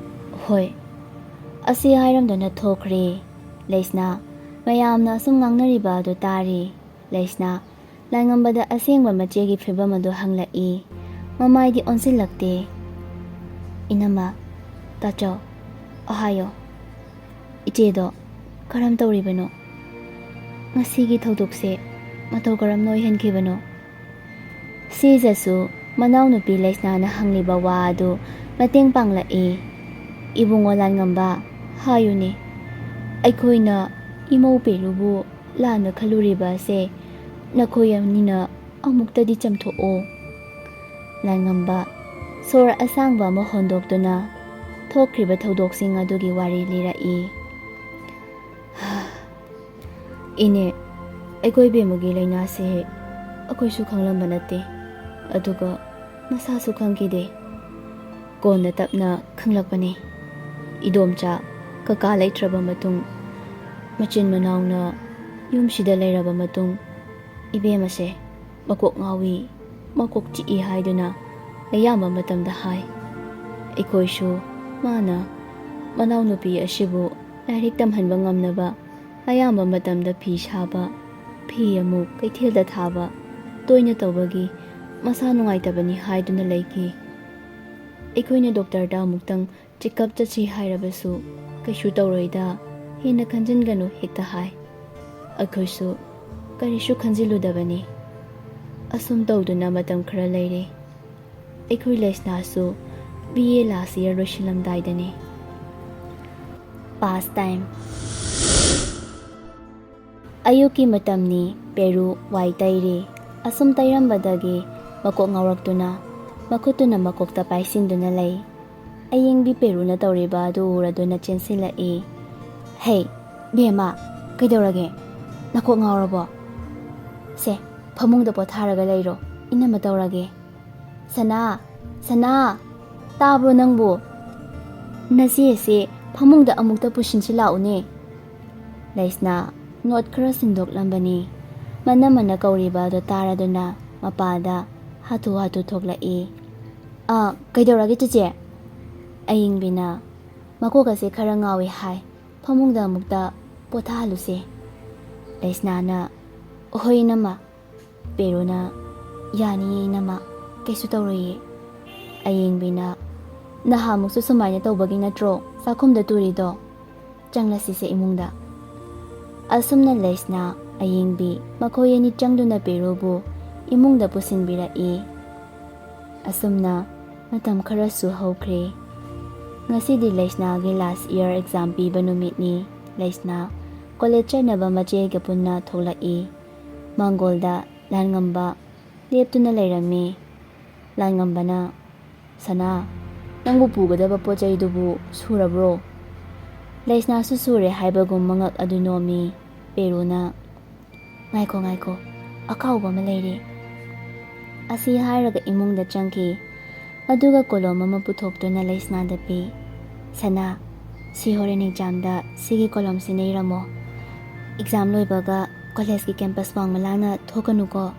"ꯍꯣꯏ꯫" ꯑꯁꯤ ꯍꯥꯏꯔꯝꯗꯨꯅ ꯊꯣꯛꯈ꯭ꯔꯦ꯫ ꯂꯩꯁꯅꯥ ꯃꯌꯥꯝꯅ ꯑꯁꯨꯝ ꯉꯥꯡꯅꯔꯤꯕ ꯑꯗꯨ ꯇꯥꯔꯤ꯫ ꯂꯩꯁꯅꯥ ꯂꯥꯏꯉꯝꯕꯗ ꯑꯁꯦꯡꯕ ꯃꯆꯦꯒꯤ ꯐꯤꯕꯝ ꯑꯗꯨ ꯍꯪꯂꯛꯏ꯫ ꯃꯃꯥꯏꯗꯤ ꯑꯣꯟꯁꯤꯜꯂꯛꯇꯦ꯫ "ꯏꯅꯝꯃ, ꯇꯥꯆꯧ, ꯑꯍꯥꯌꯣ, ꯏꯆꯦꯗꯣ ꯀꯔꯝ ꯇꯧꯔꯤꯕꯅꯣ? ꯉꯁꯤꯒꯤ ꯊꯧꯗꯣꯛꯁꯦ ꯃꯇꯧ ꯀꯔꯝꯅ ꯑꯣꯏꯍꯟꯈꯤꯕꯅꯣ?" ꯁꯤꯖꯁꯨ ꯃꯅꯥꯎꯅꯨꯄꯤ ꯂꯩꯁꯅꯥꯅ ꯍꯪꯂꯤꯕ ꯋꯥ ꯑꯗꯨ ꯃꯇꯦꯡ ꯄꯥꯡꯂꯛꯏ꯫ "ꯏꯕꯨꯡꯉꯣ ꯂꯥꯟꯉꯝꯕ, ꯍꯥꯏꯌꯨꯅꯦ, ꯑꯩꯈꯣꯏꯅ ꯏꯃꯧ ꯄꯦꯔꯨꯕꯨ ꯂꯥꯟꯅ ꯈꯜꯂꯨꯔꯤꯕ ꯑꯁꯦ ꯅꯈꯣꯏ ꯑꯅꯤꯅ ꯑꯃꯨꯛꯇꯗꯤ ꯆꯝꯊꯣꯛꯑꯣ꯫" ꯂꯥꯟꯉꯝꯕ ꯁꯣꯔ ꯑꯁꯥꯡꯕ ꯑꯃ ꯍꯣꯟꯗꯣꯛꯇꯨꯅ ꯊꯣꯛꯈ꯭ꯔꯤꯕ ꯊꯧꯗꯣꯛꯁꯤꯡ ꯑꯗꯨꯒꯤ ꯋꯥꯔꯤ ꯂꯤꯔꯛꯏ꯫ "ꯏꯅꯦ, ꯑꯩꯈꯣꯏ ꯕꯦꯝꯃꯒꯤ ꯂꯥꯏꯅꯥꯁꯦ ꯑꯩꯈꯣꯏꯁꯨ ꯈꯪꯂꯝꯕ ꯅꯠꯇꯦ, ꯑꯗꯨꯒ ꯃꯁꯥꯁꯨ ꯈꯪꯈꯤꯗꯦ꯫ ꯀꯣꯟꯅ ꯇꯞꯅ ꯈꯪꯂꯛꯄꯅꯤ꯫ ꯏꯗꯣꯝꯆꯥ ꯀꯀꯥ ꯂꯩꯇ꯭ꯔꯕ ꯃꯇꯨꯡ, ꯃꯆꯤꯟ ꯃꯅꯥꯎꯅ ꯌꯨꯝꯁꯤꯗ ꯂꯩꯔꯕ ꯃꯇꯨꯡ, ꯏꯕꯦꯝꯃꯁꯦ ꯃꯀꯣꯛ ꯉꯥꯎꯏ, ꯃꯀꯣꯛ ꯆꯤꯛꯏ ꯍꯥꯏꯗꯨꯅ ꯑꯌꯥꯝꯕ ꯃꯇꯝꯗ ꯍꯥꯏ꯫ ꯑꯩꯈꯣꯏꯁꯨ ꯃꯥꯅ ꯃꯅꯥꯎꯅꯨꯄꯤ ꯑꯁꯤꯕꯨ ꯂꯥꯏꯔꯤꯛ ꯇꯝꯍꯟꯕ ꯉꯝꯅꯕ ꯑꯌꯥꯝꯕ ꯃꯇꯝꯗ ꯐꯤ ꯁꯥꯕ, ꯐꯤ ꯑꯃꯨꯛ ꯀꯩꯊꯦꯜꯗ ꯊꯥꯕ ꯇꯣꯏꯅ ꯇꯧꯕꯒꯤ ꯃꯁꯥ ꯅꯨꯡꯉꯥꯏꯇꯕꯅꯤ ꯍꯥꯏꯗꯨꯅ ꯂꯩꯈꯤ꯫ ꯑꯩꯈꯣꯏꯅ ꯗꯣꯛꯇꯔꯗ ꯑꯃꯨꯛꯇꯪ ꯆꯦꯛꯑꯞ ꯆꯠꯁꯤ ꯍꯥꯏꯔꯕꯁꯨ ꯀꯩꯁꯨ ꯇꯧꯔꯣꯏꯗ, ꯍꯦꯟꯅ ꯈꯟꯖꯤꯟꯒꯅꯨ ꯍꯦꯛꯇ ꯍꯥꯏ꯫ ꯑꯩꯈꯣꯏꯁꯨ ꯀꯔꯤꯁꯨ ꯈꯟꯖꯤꯜꯂꯨꯗꯕꯅꯤ꯫ ꯑꯁꯨꯝ ꯇꯧꯗꯨꯅ ꯃꯇꯝ ꯈꯔ ꯂꯩꯔꯦ꯫ ꯑꯩꯈꯣꯏ ꯂꯩꯁꯅꯥꯁꯨ B A last year ꯂꯣꯏꯁꯤꯜꯂꯝꯗꯥꯏꯗꯅꯤ꯫" Past time꯫ ꯑꯌꯨꯛꯀꯤ ꯃꯇꯝꯅꯤ꯫ ꯄꯦꯔꯨ ꯋꯥꯏ ꯇꯩꯔꯤ꯫ ꯑꯁꯨꯝ ꯇꯩꯔꯝꯕꯗꯒꯤ ꯃꯀꯣꯛ ꯉꯥꯎꯔꯛꯇꯨꯅ ꯃꯈꯨꯠꯇꯨꯅ ꯃꯀꯣꯛꯇ ꯄꯥꯏꯁꯤꯟꯗꯨꯅ ꯂꯩ꯫ ꯑꯌꯦꯡꯕꯤ ꯄꯦꯔꯨꯅ ꯇꯧꯔꯤꯕ ꯑꯗꯨ ꯎꯔꯗꯨꯅ ꯆꯦꯟꯁꯤꯜꯂꯛꯏ꯫ "ꯍꯦ, ꯕꯦꯝꯃ, ꯀꯩꯗꯧꯔꯒꯦ? ꯅꯀꯣꯛ ꯉꯥꯎꯔꯕꯣ? ꯁꯦ, ꯐꯃꯨꯡꯗ ꯄꯣꯊꯥꯔꯒ ꯂꯩꯔꯣ, ꯏꯅꯝꯃ ꯇꯧꯔꯒꯦ꯫" "ꯁꯅꯥ, ꯁꯅꯥ, ꯇꯥꯕ꯭ꯔꯣ ꯅꯪꯕꯨ? ꯅꯆꯦꯁꯦ ꯐꯃꯨꯡꯗ ꯑꯃꯨꯛꯇ ꯄꯨꯁꯤꯟꯁꯤ ꯂꯥꯛꯎꯅꯦ꯫" ꯂꯩꯁꯅꯥ ꯅꯣꯠ ꯈꯔ ꯁꯤꯟꯗꯣꯛꯂꯝꯕꯅꯤ꯫ ꯃꯅꯝꯃꯅ ꯀꯧꯔꯤꯕ ꯑꯗꯨ ꯇꯥꯔꯗꯨꯅ ꯃꯄꯥꯗ ꯍꯥꯊꯨ ꯍꯥꯊꯨ ꯊꯣꯛꯂꯛꯏ꯫ "ꯑꯥ, ꯀꯩꯗꯧꯔꯒꯦ ꯆꯦꯆꯦ?" ꯑꯌꯤꯡꯕꯤꯅ, "ꯃꯀꯣꯛ ꯑꯁꯦ ꯈꯔ ꯉꯥꯎꯏ ꯍꯥꯏ, ꯐꯃꯨꯡꯗ ꯑꯃꯨꯛꯇ ꯄꯣꯊꯥꯍꯜꯂꯨꯁꯦ꯫" ꯂꯩꯁꯅꯥꯅ, "ꯍꯣꯏ ꯏꯅꯝꯃ꯫" ꯄꯦꯔꯨꯅ, "ꯌꯥꯅꯤꯌꯦ ꯏꯅꯝꯃ, ꯀꯩꯁꯨ ꯇꯧꯔꯣꯏꯌꯦ꯫" ꯑꯌꯤꯡꯕꯤꯅ, "ꯅꯍꯥꯟꯃꯨꯛꯁꯨ ꯁꯨꯃꯥꯏꯅ ꯇꯧꯕꯒꯤ ꯅꯠꯇ꯭ꯔꯣ ꯆꯥꯛꯈꯨꯝꯗ ꯇꯨꯔꯤꯗꯣ? ꯆꯪꯂꯁꯤꯁꯦ ꯏꯃꯨꯡꯗ꯫" ꯑꯁꯨꯝꯅ ꯂꯩꯁꯅꯥ, ꯑꯌꯤꯡꯕꯤ ꯃꯈꯣꯏ ꯑꯅꯤ ꯆꯪꯗꯨꯅ ꯄꯦꯔꯨꯕꯨ ꯏꯃꯨꯡꯗ ꯄꯨꯁꯤꯟꯕꯤꯔꯛꯏ꯫ ꯑꯁꯨꯝꯅ ꯃꯇꯝ ꯈꯔꯁꯨ ꯍꯧꯈ꯭ꯔꯦ꯫ ꯉꯁꯤꯗꯤ ꯂꯩꯁꯅꯥꯒꯤ last year exam ꯄꯤꯕ ꯅꯨꯃꯤꯠꯅꯤ꯫ ꯂꯩꯁꯅꯥ ꯀꯣꯂꯦꯖ ꯆꯠꯅꯕ ꯃꯆꯦꯒ ꯄꯨꯟꯅ ꯊꯣꯛꯂꯛꯏ꯫ ꯃꯥꯡꯒꯣꯜꯗ ꯂꯥꯟꯉꯝꯕ ꯂꯦꯞꯇꯨꯅ ꯂꯩꯔꯝꯃꯤ꯫ ꯂꯥꯟꯉꯝꯕꯅ, "ꯁꯅꯥ, ꯅꯪꯕꯨ ꯄꯨꯒꯗꯕ ꯄꯣꯠ ꯆꯩꯗꯨꯕꯨ ꯁꯨꯔꯕ꯭ꯔꯣ?" ꯂꯩꯁꯅꯥꯁꯨ ꯁꯨꯔꯦ ꯍꯥꯏꯕꯒꯨꯝ ꯃꯉꯛ ꯑꯗꯨ ꯅꯣꯝꯃꯤ꯫ ꯄꯦꯔꯨꯅ, "ꯉꯥꯏꯈꯣ, ꯉꯥꯏꯈꯣ, ꯑꯀꯥꯎꯕ ꯑꯃ ꯂꯩꯔꯦ꯫" ꯑꯁꯤ ꯍꯥꯏꯔꯒ ꯏꯃꯨꯡꯗ ꯆꯪꯈꯤ꯫ ꯑꯗꯨꯒ ꯀꯣꯂꯣꯝ ꯑꯃ ꯄꯨꯊꯣꯛꯇꯨꯅ ꯂꯩꯁꯅꯥꯗ ꯄꯤ꯫ "ꯁꯅꯥ, ꯁꯤ ꯍꯣꯔꯦꯟ ꯑꯦꯛꯖꯥꯝꯗ ꯁꯤꯒꯤ ꯀꯣꯂꯣꯝꯁꯤꯅ ꯏꯔꯝꯃꯣ꯫ ꯑꯦꯛꯖꯥꯝ ꯂꯣꯏꯕꯒ ꯀꯣꯂꯦꯖꯀꯤ ꯀꯦꯝꯄꯁ ꯋꯥꯡꯃ ꯂꯥꯟꯅ ꯊꯣꯛꯀꯅꯨꯀꯣ꯫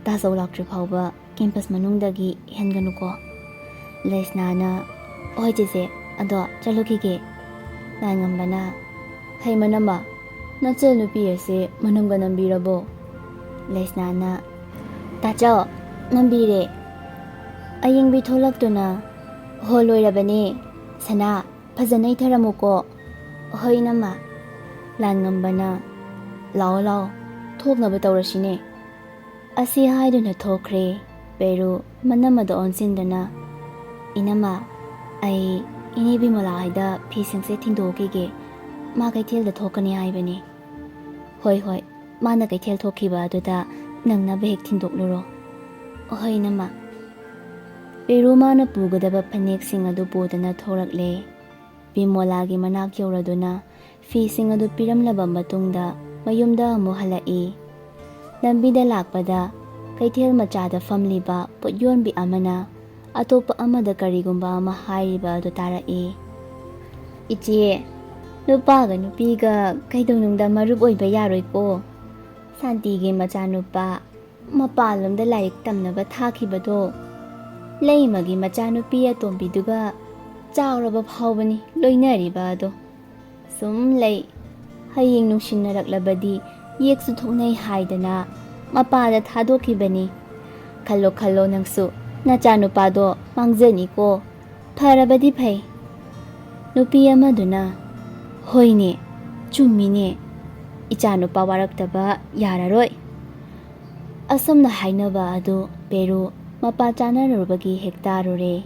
ꯇꯥꯖꯧ ꯂꯥꯛꯇ꯭ꯔꯤ ꯐꯥꯎꯕ ꯀꯦꯝꯄꯁ ꯃꯅꯨꯡꯗꯒꯤ ꯍꯦꯟꯒꯅꯨꯀꯣ꯫" ꯂꯩꯁꯅꯥꯅ, "ꯍꯣꯏ ꯆꯦꯆꯦ, ꯑꯗꯣ ꯆꯠꯂꯨꯈꯤꯒꯦ꯫" ꯂꯥꯟꯉꯝꯕꯅ, "ꯍꯩ ꯃꯅꯝꯃ, ꯅꯆꯜ ꯅꯨꯄꯤ ꯑꯁꯦ ꯃꯅꯝꯒ ꯅꯝꯕꯤꯔꯕꯣ?" ꯂꯩꯁꯅꯥꯅ, "ꯇꯥꯆꯧ, ꯅꯝꯕꯤꯔꯦ꯫" ꯑꯌꯤꯡꯕꯤ ꯊꯣꯛꯂꯛꯇꯨꯅ, "ꯍꯣ, ꯂꯣꯏꯔꯕꯅꯦ꯫ ꯁꯅꯥ, ꯐꯖꯅ ꯏꯊꯔꯝꯃꯨꯀꯣ꯫" "ꯍꯣꯏ ꯏꯅꯝꯃ꯫" ꯂꯥꯟꯉꯝꯕꯅ, "ꯂꯥꯛꯑꯣ, ꯂꯥꯛꯑꯣ, ꯊꯣꯛꯅꯕ ꯇꯧꯔꯁꯤꯅꯦ꯫" ꯑꯁꯤ ꯍꯥꯏꯗꯨꯅ ꯊꯣꯛꯈ꯭ꯔꯦ꯫ ꯄꯦꯔꯨ ꯃꯅꯝ ꯑꯗꯨ ꯑꯣꯟꯁꯤꯟꯗꯨꯅ, "ꯏꯅꯝꯃ, ꯑꯩ ꯏꯅꯦ ꯕꯤꯃꯂꯥ ꯍꯣꯏꯗ ꯐꯤꯁꯤꯡꯁꯦ ꯊꯤꯟꯗꯣꯛꯈꯤꯒꯦ꯫ ꯃꯥ ꯀꯩꯊꯦꯜꯗ ꯊꯣꯛꯀꯅꯤ ꯍꯥꯏꯕꯅꯤ꯫" "ꯍꯣꯏ, ꯍꯣꯏ, ꯃꯥꯅ ꯀꯩꯊꯦꯜ ꯊꯣꯛꯈꯤꯕ ꯑꯗꯨꯗ ꯅꯪꯅꯕ ꯍꯦꯛ ꯊꯤꯟꯗꯣꯛꯂꯨꯔꯣ꯫" "ꯍꯣꯏ, ꯏꯅꯝꯃ꯫" ꯄꯦꯔꯨ ꯃꯥꯅ ꯄꯨꯒꯗꯕ ꯐꯅꯦꯛꯁꯤꯡ ꯑꯗꯨ ꯄꯨꯗꯨꯅ ꯊꯣꯔꯛꯂꯦ꯫ ꯕꯤꯃꯣꯂꯥꯒꯤ ꯃꯅꯥꯛ ꯌꯧꯔꯗꯨꯅ ꯐꯤꯁꯤꯡ ꯑꯗꯨ ꯄꯤꯔꯝꯂꯕ ꯃꯇꯨꯡꯗ ꯃꯌꯨꯝꯗ ꯑꯃꯨꯛ ꯍꯜꯂꯛꯏ꯫ ꯂꯝꯕꯤꯗ ꯂꯥꯛꯄꯗ ꯀꯩꯊꯦꯜ ꯃꯆꯥꯗ ꯐꯝꯂꯤꯕ ꯄꯣꯠꯌꯣꯟꯕꯤ ꯑꯃꯅ ꯑꯇꯣꯞꯄ ꯑꯃꯗ ꯀꯔꯤꯒꯨꯝꯕ ꯑꯃ ꯍꯥꯏꯔꯤꯕ ꯑꯗꯨ ꯇꯥꯔꯛꯏ꯫ "ꯏꯆꯦ, ꯅꯨꯄꯥꯒ ꯅꯨꯄꯤꯒ ꯀꯩꯗꯧꯅꯨꯡꯗ ꯃꯔꯨꯞ ꯑꯣꯏꯕ ꯌꯥꯔꯣꯏꯀꯣ꯫ ꯁꯥꯟꯇꯤꯒꯤ ꯃꯆꯥꯅꯨꯄꯥ ꯃꯄꯥꯟꯂꯣꯝꯗ ꯂꯥꯏꯔꯤꯛ ꯇꯝꯅꯕ ꯊꯥꯈꯤꯕꯗꯣ, ꯂꯩꯃꯒꯤ ꯃꯆꯥꯅꯨꯄꯤ ꯑꯇꯣꯝꯕꯤꯗꯨꯒ ꯆꯥꯎꯔꯕ ꯐꯥꯎꯕꯅꯤ ꯂꯣꯏꯅꯔꯤꯕ ꯑꯗꯣ꯫ ꯁꯨꯝ ꯂꯩ꯫ ꯍꯌꯦꯡ ꯅꯨꯡꯁꯤꯟꯅꯔꯛꯂꯕꯗꯤ ꯌꯦꯛꯁꯨ ꯊꯣꯛꯅꯩ ꯍꯥꯏꯗꯅ ꯃꯄꯥꯗ ꯊꯥꯗꯣꯛꯈꯤꯕꯅꯤ꯫ ꯈꯜꯂꯣ ꯈꯜꯂꯣ ꯅꯪꯁꯨ, ꯅꯆꯥꯅꯨꯄꯥꯗꯣ ꯃꯥꯡꯖꯅꯤꯀꯣ꯫ ꯐꯔꯕꯗꯤ ꯐꯩ꯫ ꯅꯨꯄꯤ ꯑꯃꯗꯨꯅ, "ꯍꯣꯏꯅꯦ, ꯆꯨꯝꯃꯤꯅꯦ, ꯏꯆꯥꯅꯨꯄꯥ ꯋꯥꯔꯛꯇꯕ ꯌꯥꯔꯔꯣꯏ"꯫ ꯑꯁꯨꯝꯅ ꯍꯥꯏꯅꯕ ꯑꯗꯨ ꯄꯦꯔꯨ ꯃꯄꯥ ꯆꯥꯅꯔꯨꯕꯒꯤ ꯍꯦꯛ ꯇꯥꯔꯨꯔꯦ꯫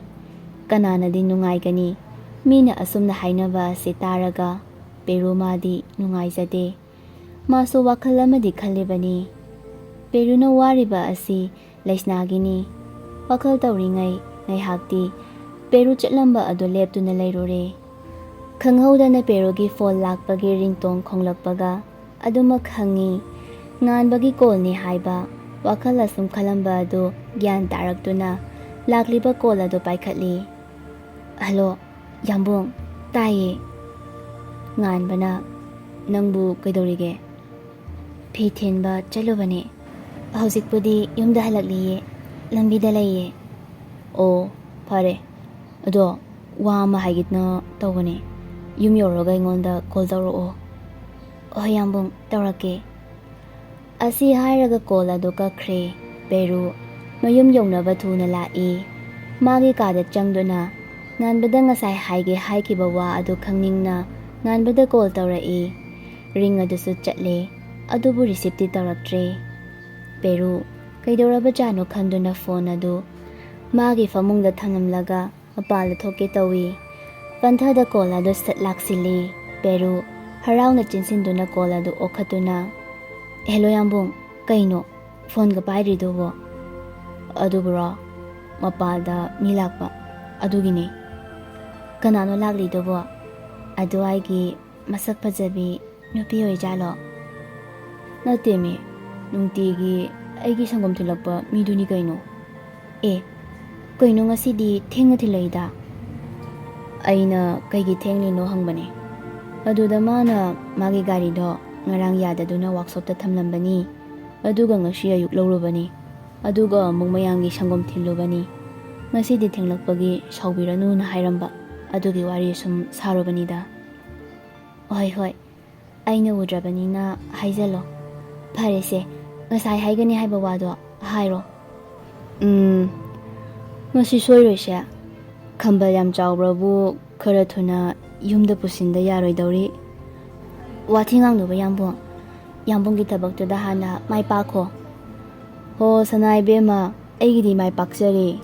ꯀꯅꯥꯅꯗꯤ ꯅꯨꯡꯉꯥꯏꯒꯅꯤ? ꯃꯤꯅ ꯑꯁꯨꯝꯅ ꯍꯥꯏꯅꯕ ꯑꯁꯤ ꯇꯥꯔꯒ ꯄꯦꯔꯨ ꯃꯥꯗꯤ ꯅꯨꯡꯉꯥꯏꯖꯗꯦ꯫ ꯃꯥꯁꯨ ꯋꯥꯈꯜ ꯑꯃꯗꯤ ꯈꯜꯂꯤꯕꯅꯤ꯫ ꯄꯦꯔꯨꯅ ꯋꯥꯔꯤꯕ ꯑꯁꯤ ꯂꯩꯁꯅꯥꯒꯤꯅꯤ꯫ ꯋꯥꯈꯜ ꯇꯧꯔꯤꯉꯩ ꯉꯥꯏꯍꯥꯛꯇꯤ ꯄꯦꯔꯨ ꯆꯠꯂꯝꯕ ꯑꯗꯨ ꯂꯦꯞꯇꯨꯅ ꯂꯩꯔꯨꯔꯦ꯫ ꯈꯪꯍꯧꯗꯅ ꯄꯦꯔꯨꯒꯤ ꯐꯣꯟ ꯂꯥꯛꯄꯒꯤ ꯔꯤꯡꯇꯣꯟ ꯈꯣꯡꯂꯛꯄꯒ ꯑꯗꯨꯃꯛ ꯈꯪꯉꯤ꯫ ꯉꯥꯟꯕꯒꯤ ꯀꯣꯜꯅꯤ ꯍꯥꯏꯕ ꯋꯥꯈꯜ ꯑꯁꯨꯝ ꯈꯜꯂꯝꯕ ꯑꯗꯨ ꯒ꯭ꯌꯥꯟ ꯇꯥꯔꯛꯇꯨꯅ ꯂꯥꯛꯂꯤꯕ ꯀꯣꯜ ꯑꯗꯨ ꯄꯥꯏꯈꯠꯂꯤ꯫ "ꯍꯜꯂꯣ, ꯌꯥꯝꯕꯨꯡ, ꯇꯥꯏꯌꯦ꯫" ꯉꯥꯟꯕꯅ, "ꯅꯪꯕꯨ ꯀꯩꯗꯧꯔꯤꯒꯦ?" "ꯐꯤ ꯊꯤꯟꯕ ꯆꯠꯂꯨꯕꯅꯦ꯫ ꯍꯧꯖꯤꯛꯄꯨꯗꯤ ꯌꯨꯝꯗ ꯍꯜꯂꯛꯂꯤꯌꯦ, ꯂꯝꯕꯤꯗ ꯂꯩꯌꯦ꯫" "ꯑꯣ, ꯐꯔꯦ꯫ ꯑꯗꯣ ꯋꯥ ꯑꯃ ꯍꯥꯏꯒꯦꯅ ꯇꯧꯕꯅꯦ꯫ ꯌꯨꯝ ꯌꯧꯔꯒ ꯑꯩꯉꯣꯟꯗ ꯀꯣꯜ ꯇꯧꯔꯛꯑꯣ꯫" "ꯍꯣꯏ ꯌꯥꯝꯕꯨꯡ, ꯇꯧꯔꯛꯀꯦ꯫" ꯑꯁꯤ ꯍꯥꯏꯔꯒ ꯀꯣꯜ ꯑꯗꯨ ꯀꯛꯈ꯭ꯔꯦ꯫ ꯄꯦꯔꯨ ꯃꯌꯨꯝ ꯌꯧꯅꯕ ꯊꯨꯅ ꯂꯥꯛꯏ꯫ ꯃꯥꯒꯤ ꯀꯥꯗ ꯆꯪꯗꯨꯅ ꯉꯥꯟꯕꯗ ꯉꯁꯥꯏ ꯍꯥꯏꯒꯦ ꯍꯥꯏꯈꯤꯕ ꯋꯥ ꯑꯗꯨ ꯈꯪꯅꯤꯡꯅ ꯉꯥꯟꯕꯗ ꯀꯣꯜ ꯇꯧꯔꯛꯏ꯫ ꯔꯤꯡ ꯑꯗꯨꯁꯨ ꯆꯠꯂꯦ, ꯑꯗꯨꯕꯨ ꯔꯤꯁꯤꯞꯇꯤ ꯇꯧꯔꯛꯇ꯭ꯔꯦ꯫ ꯄꯦꯔꯨ ꯀꯩꯗꯧꯔꯕꯖꯥꯠꯅꯣ ꯈꯟꯗꯨꯅ ꯐꯣꯟ ꯑꯗꯨ ꯃꯥꯒꯤ ꯐꯃꯨꯡꯗ ꯊꯝꯂꯝꯂꯒ ꯃꯄꯥꯟꯗ ꯊꯣꯛꯀꯦ ꯇꯧꯏ꯫ ꯄꯟꯊꯗ ꯀꯣꯜ ꯑꯗꯨ ꯁꯠ ꯂꯥꯛꯁꯤꯜꯂꯤ꯫ ꯄꯦꯔꯨ ꯍꯔꯥꯎꯅ ꯆꯦꯟꯁꯤꯟꯗꯨꯅ ꯀꯣꯜ ꯑꯗꯨ ꯑꯣꯛꯈꯠꯇꯨꯅ, "ꯍꯦꯂꯣ ꯌꯥꯝꯕꯨꯡ, ꯀꯩꯅꯣ? ꯐꯣꯟꯒ ꯄꯥꯏꯗ꯭ꯔꯤꯗꯨꯕꯣ?" "ꯑꯗꯨꯕꯨꯔꯣ, ꯃꯄꯥꯟꯗ ꯃꯤ ꯂꯥꯛꯄ, ꯑꯗꯨꯒꯤꯅꯦ꯫" "ꯀꯅꯥꯅꯣ ꯂꯥꯛꯂꯤꯗꯨꯕꯣ? ꯑꯗꯨꯋꯥꯏꯒꯤ ꯃꯁꯛ ꯐꯖꯕꯤ ꯅꯨꯄꯤ ꯑꯣꯏꯖꯥꯠꯂꯣ?" "ꯅꯠꯇꯦꯃꯤ, ꯅꯨꯡꯇꯤꯒꯤ ꯑꯩꯒꯤ ꯁꯪꯒꯣꯝ ꯊꯤꯜꯂꯛꯄ ꯃꯤꯗꯨꯅꯤ ꯀꯩꯅꯣ꯫" "ꯑꯦ, ꯀꯩꯅꯣ ꯉꯁꯤꯗꯤ ꯊꯦꯡꯅ ꯊꯤꯜꯂꯛꯏꯗ?" "ꯑꯩꯅ ꯀꯩꯒꯤ ꯊꯦꯡꯂꯤꯅꯣ ꯍꯪꯕꯅꯦ꯫ ꯑꯗꯨꯗ ꯃꯥꯅ ꯃꯥꯒꯤ ꯒꯥꯔꯤꯗꯣ ꯉꯔꯥꯡ ꯌꯥꯗꯗꯨꯅ ꯋꯥꯛꯁꯣꯞꯇ ꯊꯝꯂꯝꯕꯅꯤ꯫ ꯑꯗꯨꯒ ꯉꯁꯤ ꯑꯌꯨꯛ ꯂꯧꯔꯨꯕꯅꯤ꯫ ꯑꯗꯨꯒ ꯑꯃꯨꯛ ꯃꯌꯥꯝꯒꯤ ꯁꯪꯒꯣꯝ ꯊꯤꯜꯂꯨꯕꯅꯤ꯫ ꯉꯁꯤꯗꯤ ꯊꯦꯡꯂꯛꯄꯒꯤ ꯁꯥꯎꯕꯤꯔꯅꯨꯅ ꯍꯥꯏꯔꯝꯕ꯫ ꯑꯗꯨꯒꯤ ꯋꯥꯔꯤ ꯁꯨꯝ ꯁꯥꯔꯨꯕꯅꯤꯗ꯫ ꯍꯣꯏ, ꯍꯣꯏ꯫ ꯑꯩꯅ ꯎꯗ꯭ꯔꯕꯅꯤꯅ ꯍꯥꯏꯖꯜꯂꯣ꯫ ꯐꯔꯦꯁꯦ, ꯉꯁꯥꯏ ꯍꯥꯏꯒꯅꯤ ꯍꯥꯏꯕ ꯋꯥꯗꯣ ꯍꯥꯏꯔꯣ꯫ ꯎꯝ, ꯃꯁꯤ ꯁꯣꯏꯔꯣꯏꯁꯦ꯫ ꯈꯝꯕꯜ ꯌꯥꯝ ꯆꯥꯎꯕ꯭ꯔꯕꯨ ꯈꯔ ꯊꯨꯅ ꯌꯨꯝꯗ ꯄꯨꯁꯤꯟꯗ ꯌꯥꯔꯣꯏꯗꯧꯔꯤ꯫ ꯋꯥꯊꯤ ꯉꯥꯡꯅꯨꯕ ꯌꯥꯝꯕꯨꯡ꯫ ꯌꯥꯝꯕꯨꯡꯒꯤ ꯊꯕꯛꯇꯨꯗ ꯍꯥꯟꯅ ꯃꯥꯏ ꯄꯥꯛꯈꯣ꯫ ꯍꯣ, ꯁꯅꯥ ꯏꯕꯦꯝꯃ, ꯑꯩꯒꯤꯗꯤ ꯃꯥꯏ ꯄꯥꯛꯆꯔꯦ꯫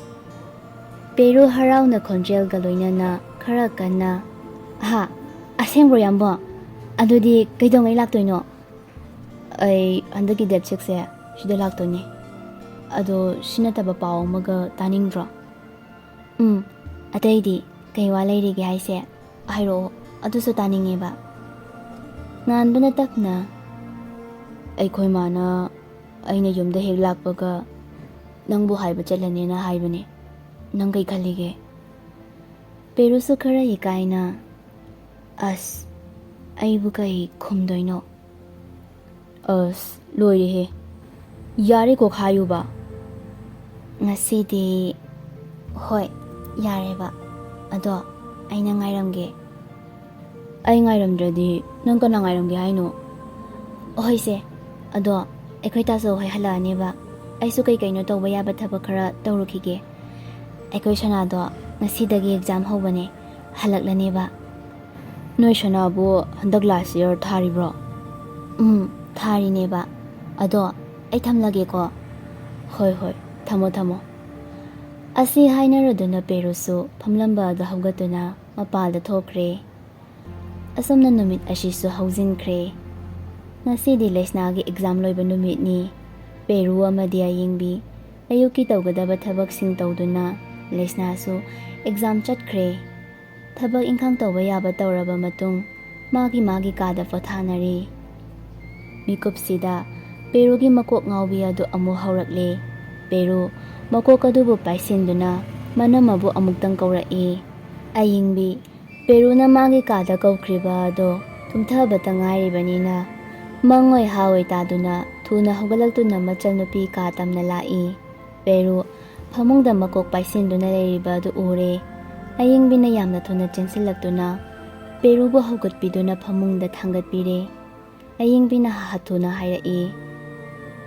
ꯄꯦꯔꯨ ꯍꯔꯥꯎꯅ ꯈꯣꯟꯖꯦꯜꯒ ꯂꯣꯏꯅꯅ ꯈꯔ ꯀꯟꯅ, "ꯍꯥ? ꯑꯁꯦꯡꯕ꯭ꯔꯣ, ꯌꯥꯝꯕꯨꯡ? ꯑꯗꯨꯗꯤ ꯀꯩꯗꯧꯉꯩ ꯂꯥꯛꯇꯣꯏꯅꯣ?" "ꯑꯩ ꯍꯟꯗꯛꯀꯤ date six ꯁꯦ ꯁꯤꯗ ꯂꯥꯛꯇꯣꯏꯅꯦ꯫ ꯑꯗꯣ ꯁꯤ ꯅꯠꯇꯕ ꯄꯥꯎ ꯑꯃꯒ ꯇꯥꯅꯤꯡꯗ꯭ꯔꯣ?" "ꯎꯝ, ꯑꯇꯩꯗꯤ ꯀꯩ ꯋꯥ ꯂꯩꯔꯤꯒꯦ ꯍꯥꯏꯁꯦ? ꯍꯥꯏꯔꯛꯑꯣ, ꯑꯗꯨꯁꯨ ꯇꯥꯅꯤꯡꯉꯦꯕ꯫" ꯉꯥꯟꯕꯅ ꯇꯞꯅ, "ꯑꯩꯈꯣꯏ ꯃꯥꯅ ꯑꯩꯅ ꯌꯨꯝꯗ ꯍꯦꯛ ꯂꯥꯛꯄꯒ ꯅꯪꯕꯨ ꯍꯥꯏꯕ ꯆꯠꯂꯅꯦꯅ ꯍꯥꯏꯕꯅꯦ꯫ ꯅꯪ ꯀꯩ ꯈꯜꯂꯤꯒꯦ?" ꯄꯦꯔꯨꯁꯨ ꯈꯔ ꯏꯀꯥꯏꯅ, "ꯑꯁ, ꯑꯩꯕꯨ ꯀꯩ ꯈꯨꯝꯗꯣꯏꯅꯣ?" "ꯑꯁ, ꯂꯣꯏꯔꯦꯍꯦ꯫ ꯌꯥꯔꯦ ꯀꯣꯛ ꯍꯥꯏꯌꯨꯕ꯫" "ꯉꯁꯤꯗꯤ, ꯍꯣꯏ, ꯌꯥꯔꯦꯕ꯫ ꯑꯗꯣ ꯑꯩꯅ ꯉꯥꯏꯔꯝꯒꯦ꯫" "ꯑꯩ ꯉꯥꯏꯔꯝꯗ꯭ꯔꯗꯤ ꯅꯪ ꯀꯅꯥ ꯉꯥꯏꯔꯝꯒꯦ ꯍꯥꯏꯅꯣ?" "ꯍꯣꯏꯁꯦ, ꯑꯗꯣ ꯑꯩꯈꯣꯏ ꯇꯥꯆꯧ ꯍꯣꯏ ꯍꯜꯂꯛꯑꯅꯦꯕ꯫ ꯑꯩꯁꯨ ꯀꯩ ꯀꯩꯅꯣ ꯇꯧꯕ ꯌꯥꯕ ꯊꯕꯛ ꯈꯔ ꯇꯧꯔꯨꯈꯤꯒꯦ꯫ ꯑꯩꯈꯣꯏ ꯁꯅꯥꯗꯣ ꯉꯁꯤꯗꯒꯤ exam ꯍꯧꯕꯅꯦ, ꯍꯜꯂꯛꯂꯅꯦꯕ꯫" "ꯅꯣꯏ ꯁꯅꯥꯕꯨ ꯍꯟꯗꯛ last year ꯊꯥꯔꯤꯕ꯭ꯔꯣ?" "ꯎꯝ, ꯊꯥꯔꯤꯅꯦꯕ꯫ ꯑꯗꯣ ꯑꯩ ꯊꯝꯂꯒꯦꯀꯣ꯫" "ꯍꯣꯏ, ꯍꯣꯏ, ꯊꯝꯃꯣ, ꯊꯝꯃꯣ꯫" ꯑꯁꯤ ꯍꯥꯏꯅꯔꯗꯨꯅ ꯄꯦꯔꯨꯁꯨ ꯐꯝꯂꯝꯕ ꯑꯗꯨ ꯍꯧꯒꯠꯇꯨꯅ ꯃꯄꯥꯜꯗ ꯊꯣꯛꯈ꯭ꯔꯦ꯫ ꯑꯁꯨꯝꯅ ꯅꯨꯃꯤꯠ ꯑꯁꯤꯁꯨ ꯍꯧꯖꯤꯟꯈ꯭ꯔꯦ꯫ ꯉꯁꯤꯗꯤ ꯂꯩꯁꯅꯥꯒꯤ exam ꯂꯣꯏꯕ ꯅꯨꯃꯤꯠꯅꯤ꯫ ꯄꯦꯔꯨ ꯑꯃꯗꯤ ꯑꯌꯤꯡꯕꯤ ꯑꯌꯨꯛꯀꯤ ꯇꯧꯒꯗꯕ ꯊꯕꯛꯁꯤꯡ ꯇꯧꯗꯨꯅ ꯂꯩꯁꯅꯥꯁꯨ exam ꯆꯠꯈ꯭ꯔꯦ꯫ ꯊꯕꯛ ꯏꯪꯈꯥꯡ ꯇꯧꯕ ꯌꯥꯕ ꯇꯧꯔꯕ ꯃꯇꯨꯡ ꯃꯥꯒꯤ ꯃꯥꯒꯤ ꯀꯥꯗ ꯄꯣꯊꯥꯅꯔꯤ꯫ ꯃꯤꯀꯨꯞꯁꯤꯗ ꯄꯦꯔꯨꯒꯤ ꯃꯀꯣꯛ ꯉꯥꯎꯕꯤ ꯑꯗꯨ ꯑꯃꯨꯛ ꯍꯧꯔꯛꯂꯦ꯫ ꯄꯦꯔꯨ ꯃꯀꯣꯛ ꯑꯗꯨꯕꯨ ꯄꯥꯏꯁꯤꯟꯗꯨꯅ ꯃꯅꯝ ꯑꯕꯨ ꯑꯃꯨꯛꯇꯪ ꯀꯧꯔꯛꯏ꯫ ꯑꯌꯤꯡꯕꯤ ꯄꯦꯔꯨꯅ ꯃꯥꯒꯤ ꯀꯥꯗ ꯀꯧꯈ꯭ꯔꯤꯕ ꯑꯗꯣ ꯇꯨꯝꯊꯕꯇ ꯉꯥꯏꯔꯤꯕꯅꯤꯅ ꯃꯪ ꯑꯣꯏ ꯍꯥ ꯑꯣꯏ ꯇꯥꯗꯨꯅ ꯊꯨꯅ ꯍꯧꯒꯠꯂꯛꯇꯨꯅ ꯃꯆꯜꯅꯨꯄꯤ ꯀꯥ ꯇꯝꯅ ꯂꯥꯛꯏ꯫ ꯄꯦꯔꯨ ꯐꯃꯨꯡꯗ ꯃꯀꯣꯛ ꯄꯥꯏꯁꯤꯟꯗꯨꯅ ꯂꯩꯔꯤꯕ ꯑꯗꯨ ꯎꯔꯦ꯫ ꯑꯌꯤꯡꯕꯤꯅ ꯌꯥꯝꯅ ꯊꯨꯅ ꯆꯦꯟꯁꯤꯜꯂꯛꯇꯨꯅ ꯄꯦꯔꯨꯕꯨ ꯍꯧꯒꯠꯄꯤꯗꯨꯅ ꯐꯃꯨꯡꯗ ꯊꯥꯡꯒꯠꯄꯤꯔꯦ꯫ ꯑꯌꯤꯡꯕꯤꯅ ꯍꯥꯊꯨꯅ ꯍꯥꯏꯔꯛꯏ,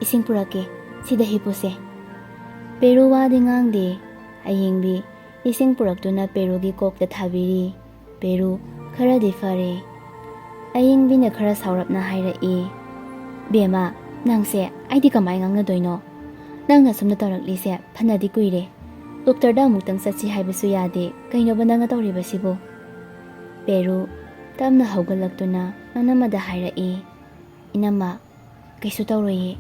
"ꯏꯁꯤꯡ ꯄꯨꯔꯛꯀꯦ, ꯁꯤꯗ ꯍꯤꯞꯄꯨꯁꯦ꯫" ꯄꯦꯔꯨ ꯋꯥꯗꯤ ꯉꯥꯡꯗꯦ꯫ ꯑꯌꯤꯡꯕꯤ ꯏꯁꯤꯡ ꯄꯨꯔꯛꯇꯨꯅ ꯄꯦꯔꯨꯒꯤ ꯀꯣꯛꯇ ꯊꯥꯕꯤꯔꯤ꯫ ꯄꯦꯔꯨ ꯈꯔꯗꯤ ꯐꯔꯦ꯫ ꯑꯌꯤꯡꯕꯤꯅ ꯈꯔ ꯁꯥꯎꯔꯞꯅ ꯍꯥꯏꯔꯛꯏ, "ꯕꯦꯝꯃ, ꯅꯪꯁꯦ ꯑꯩꯗꯤ ꯀꯃꯥꯏ ꯉꯥꯡꯅꯗꯣꯏꯅꯣ? ꯅꯪꯅ ꯁꯨꯝꯅ ꯇꯧꯔꯛꯂꯤꯁꯦ ꯐꯅꯗꯤ ꯀꯨꯏꯔꯦ꯫ ꯗꯣꯛꯇꯔꯗ ꯑꯃꯨꯛꯇꯪ ꯆꯠꯁꯤ ꯍꯥꯏꯕꯁꯨ ꯌꯥꯗꯦ꯫ ꯀꯩꯅꯣꯕ ꯅꯪꯅ ꯇꯧꯔꯤꯕꯁꯤꯕꯨ?" ꯄꯦꯔꯨ ꯇꯞꯅ ꯍꯧꯒꯠꯂꯛꯇꯨꯅ ꯅꯪꯅꯃꯗ ꯍꯥꯏꯔꯛꯏ, "ꯏꯅꯝꯃ, ꯀꯩꯁꯨ ꯇꯧꯔꯣꯏꯌꯦ꯫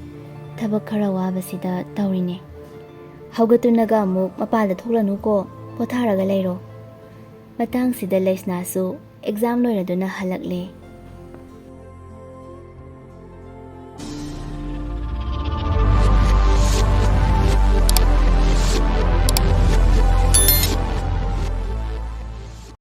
ꯊꯕꯛ ꯈꯔ ꯋꯥꯕꯁꯤꯗ ꯇꯧꯔꯤꯅꯦ꯫ ꯍꯧꯒꯠꯇꯨꯅꯒ ꯑꯃꯨꯛ ꯃꯄꯥꯟꯗ ꯊꯣꯛꯂꯅꯨꯀꯣ, ꯄꯣꯊꯥꯔꯒ ꯂꯩꯔꯣ꯫" ꯃꯇꯥꯡꯁꯤꯗ ꯂꯩꯁꯅꯥꯁꯨ ꯑꯦꯛꯖꯥꯝ ꯂꯣꯏꯔꯗꯨꯅ ꯍꯜꯂꯛꯂꯦ꯫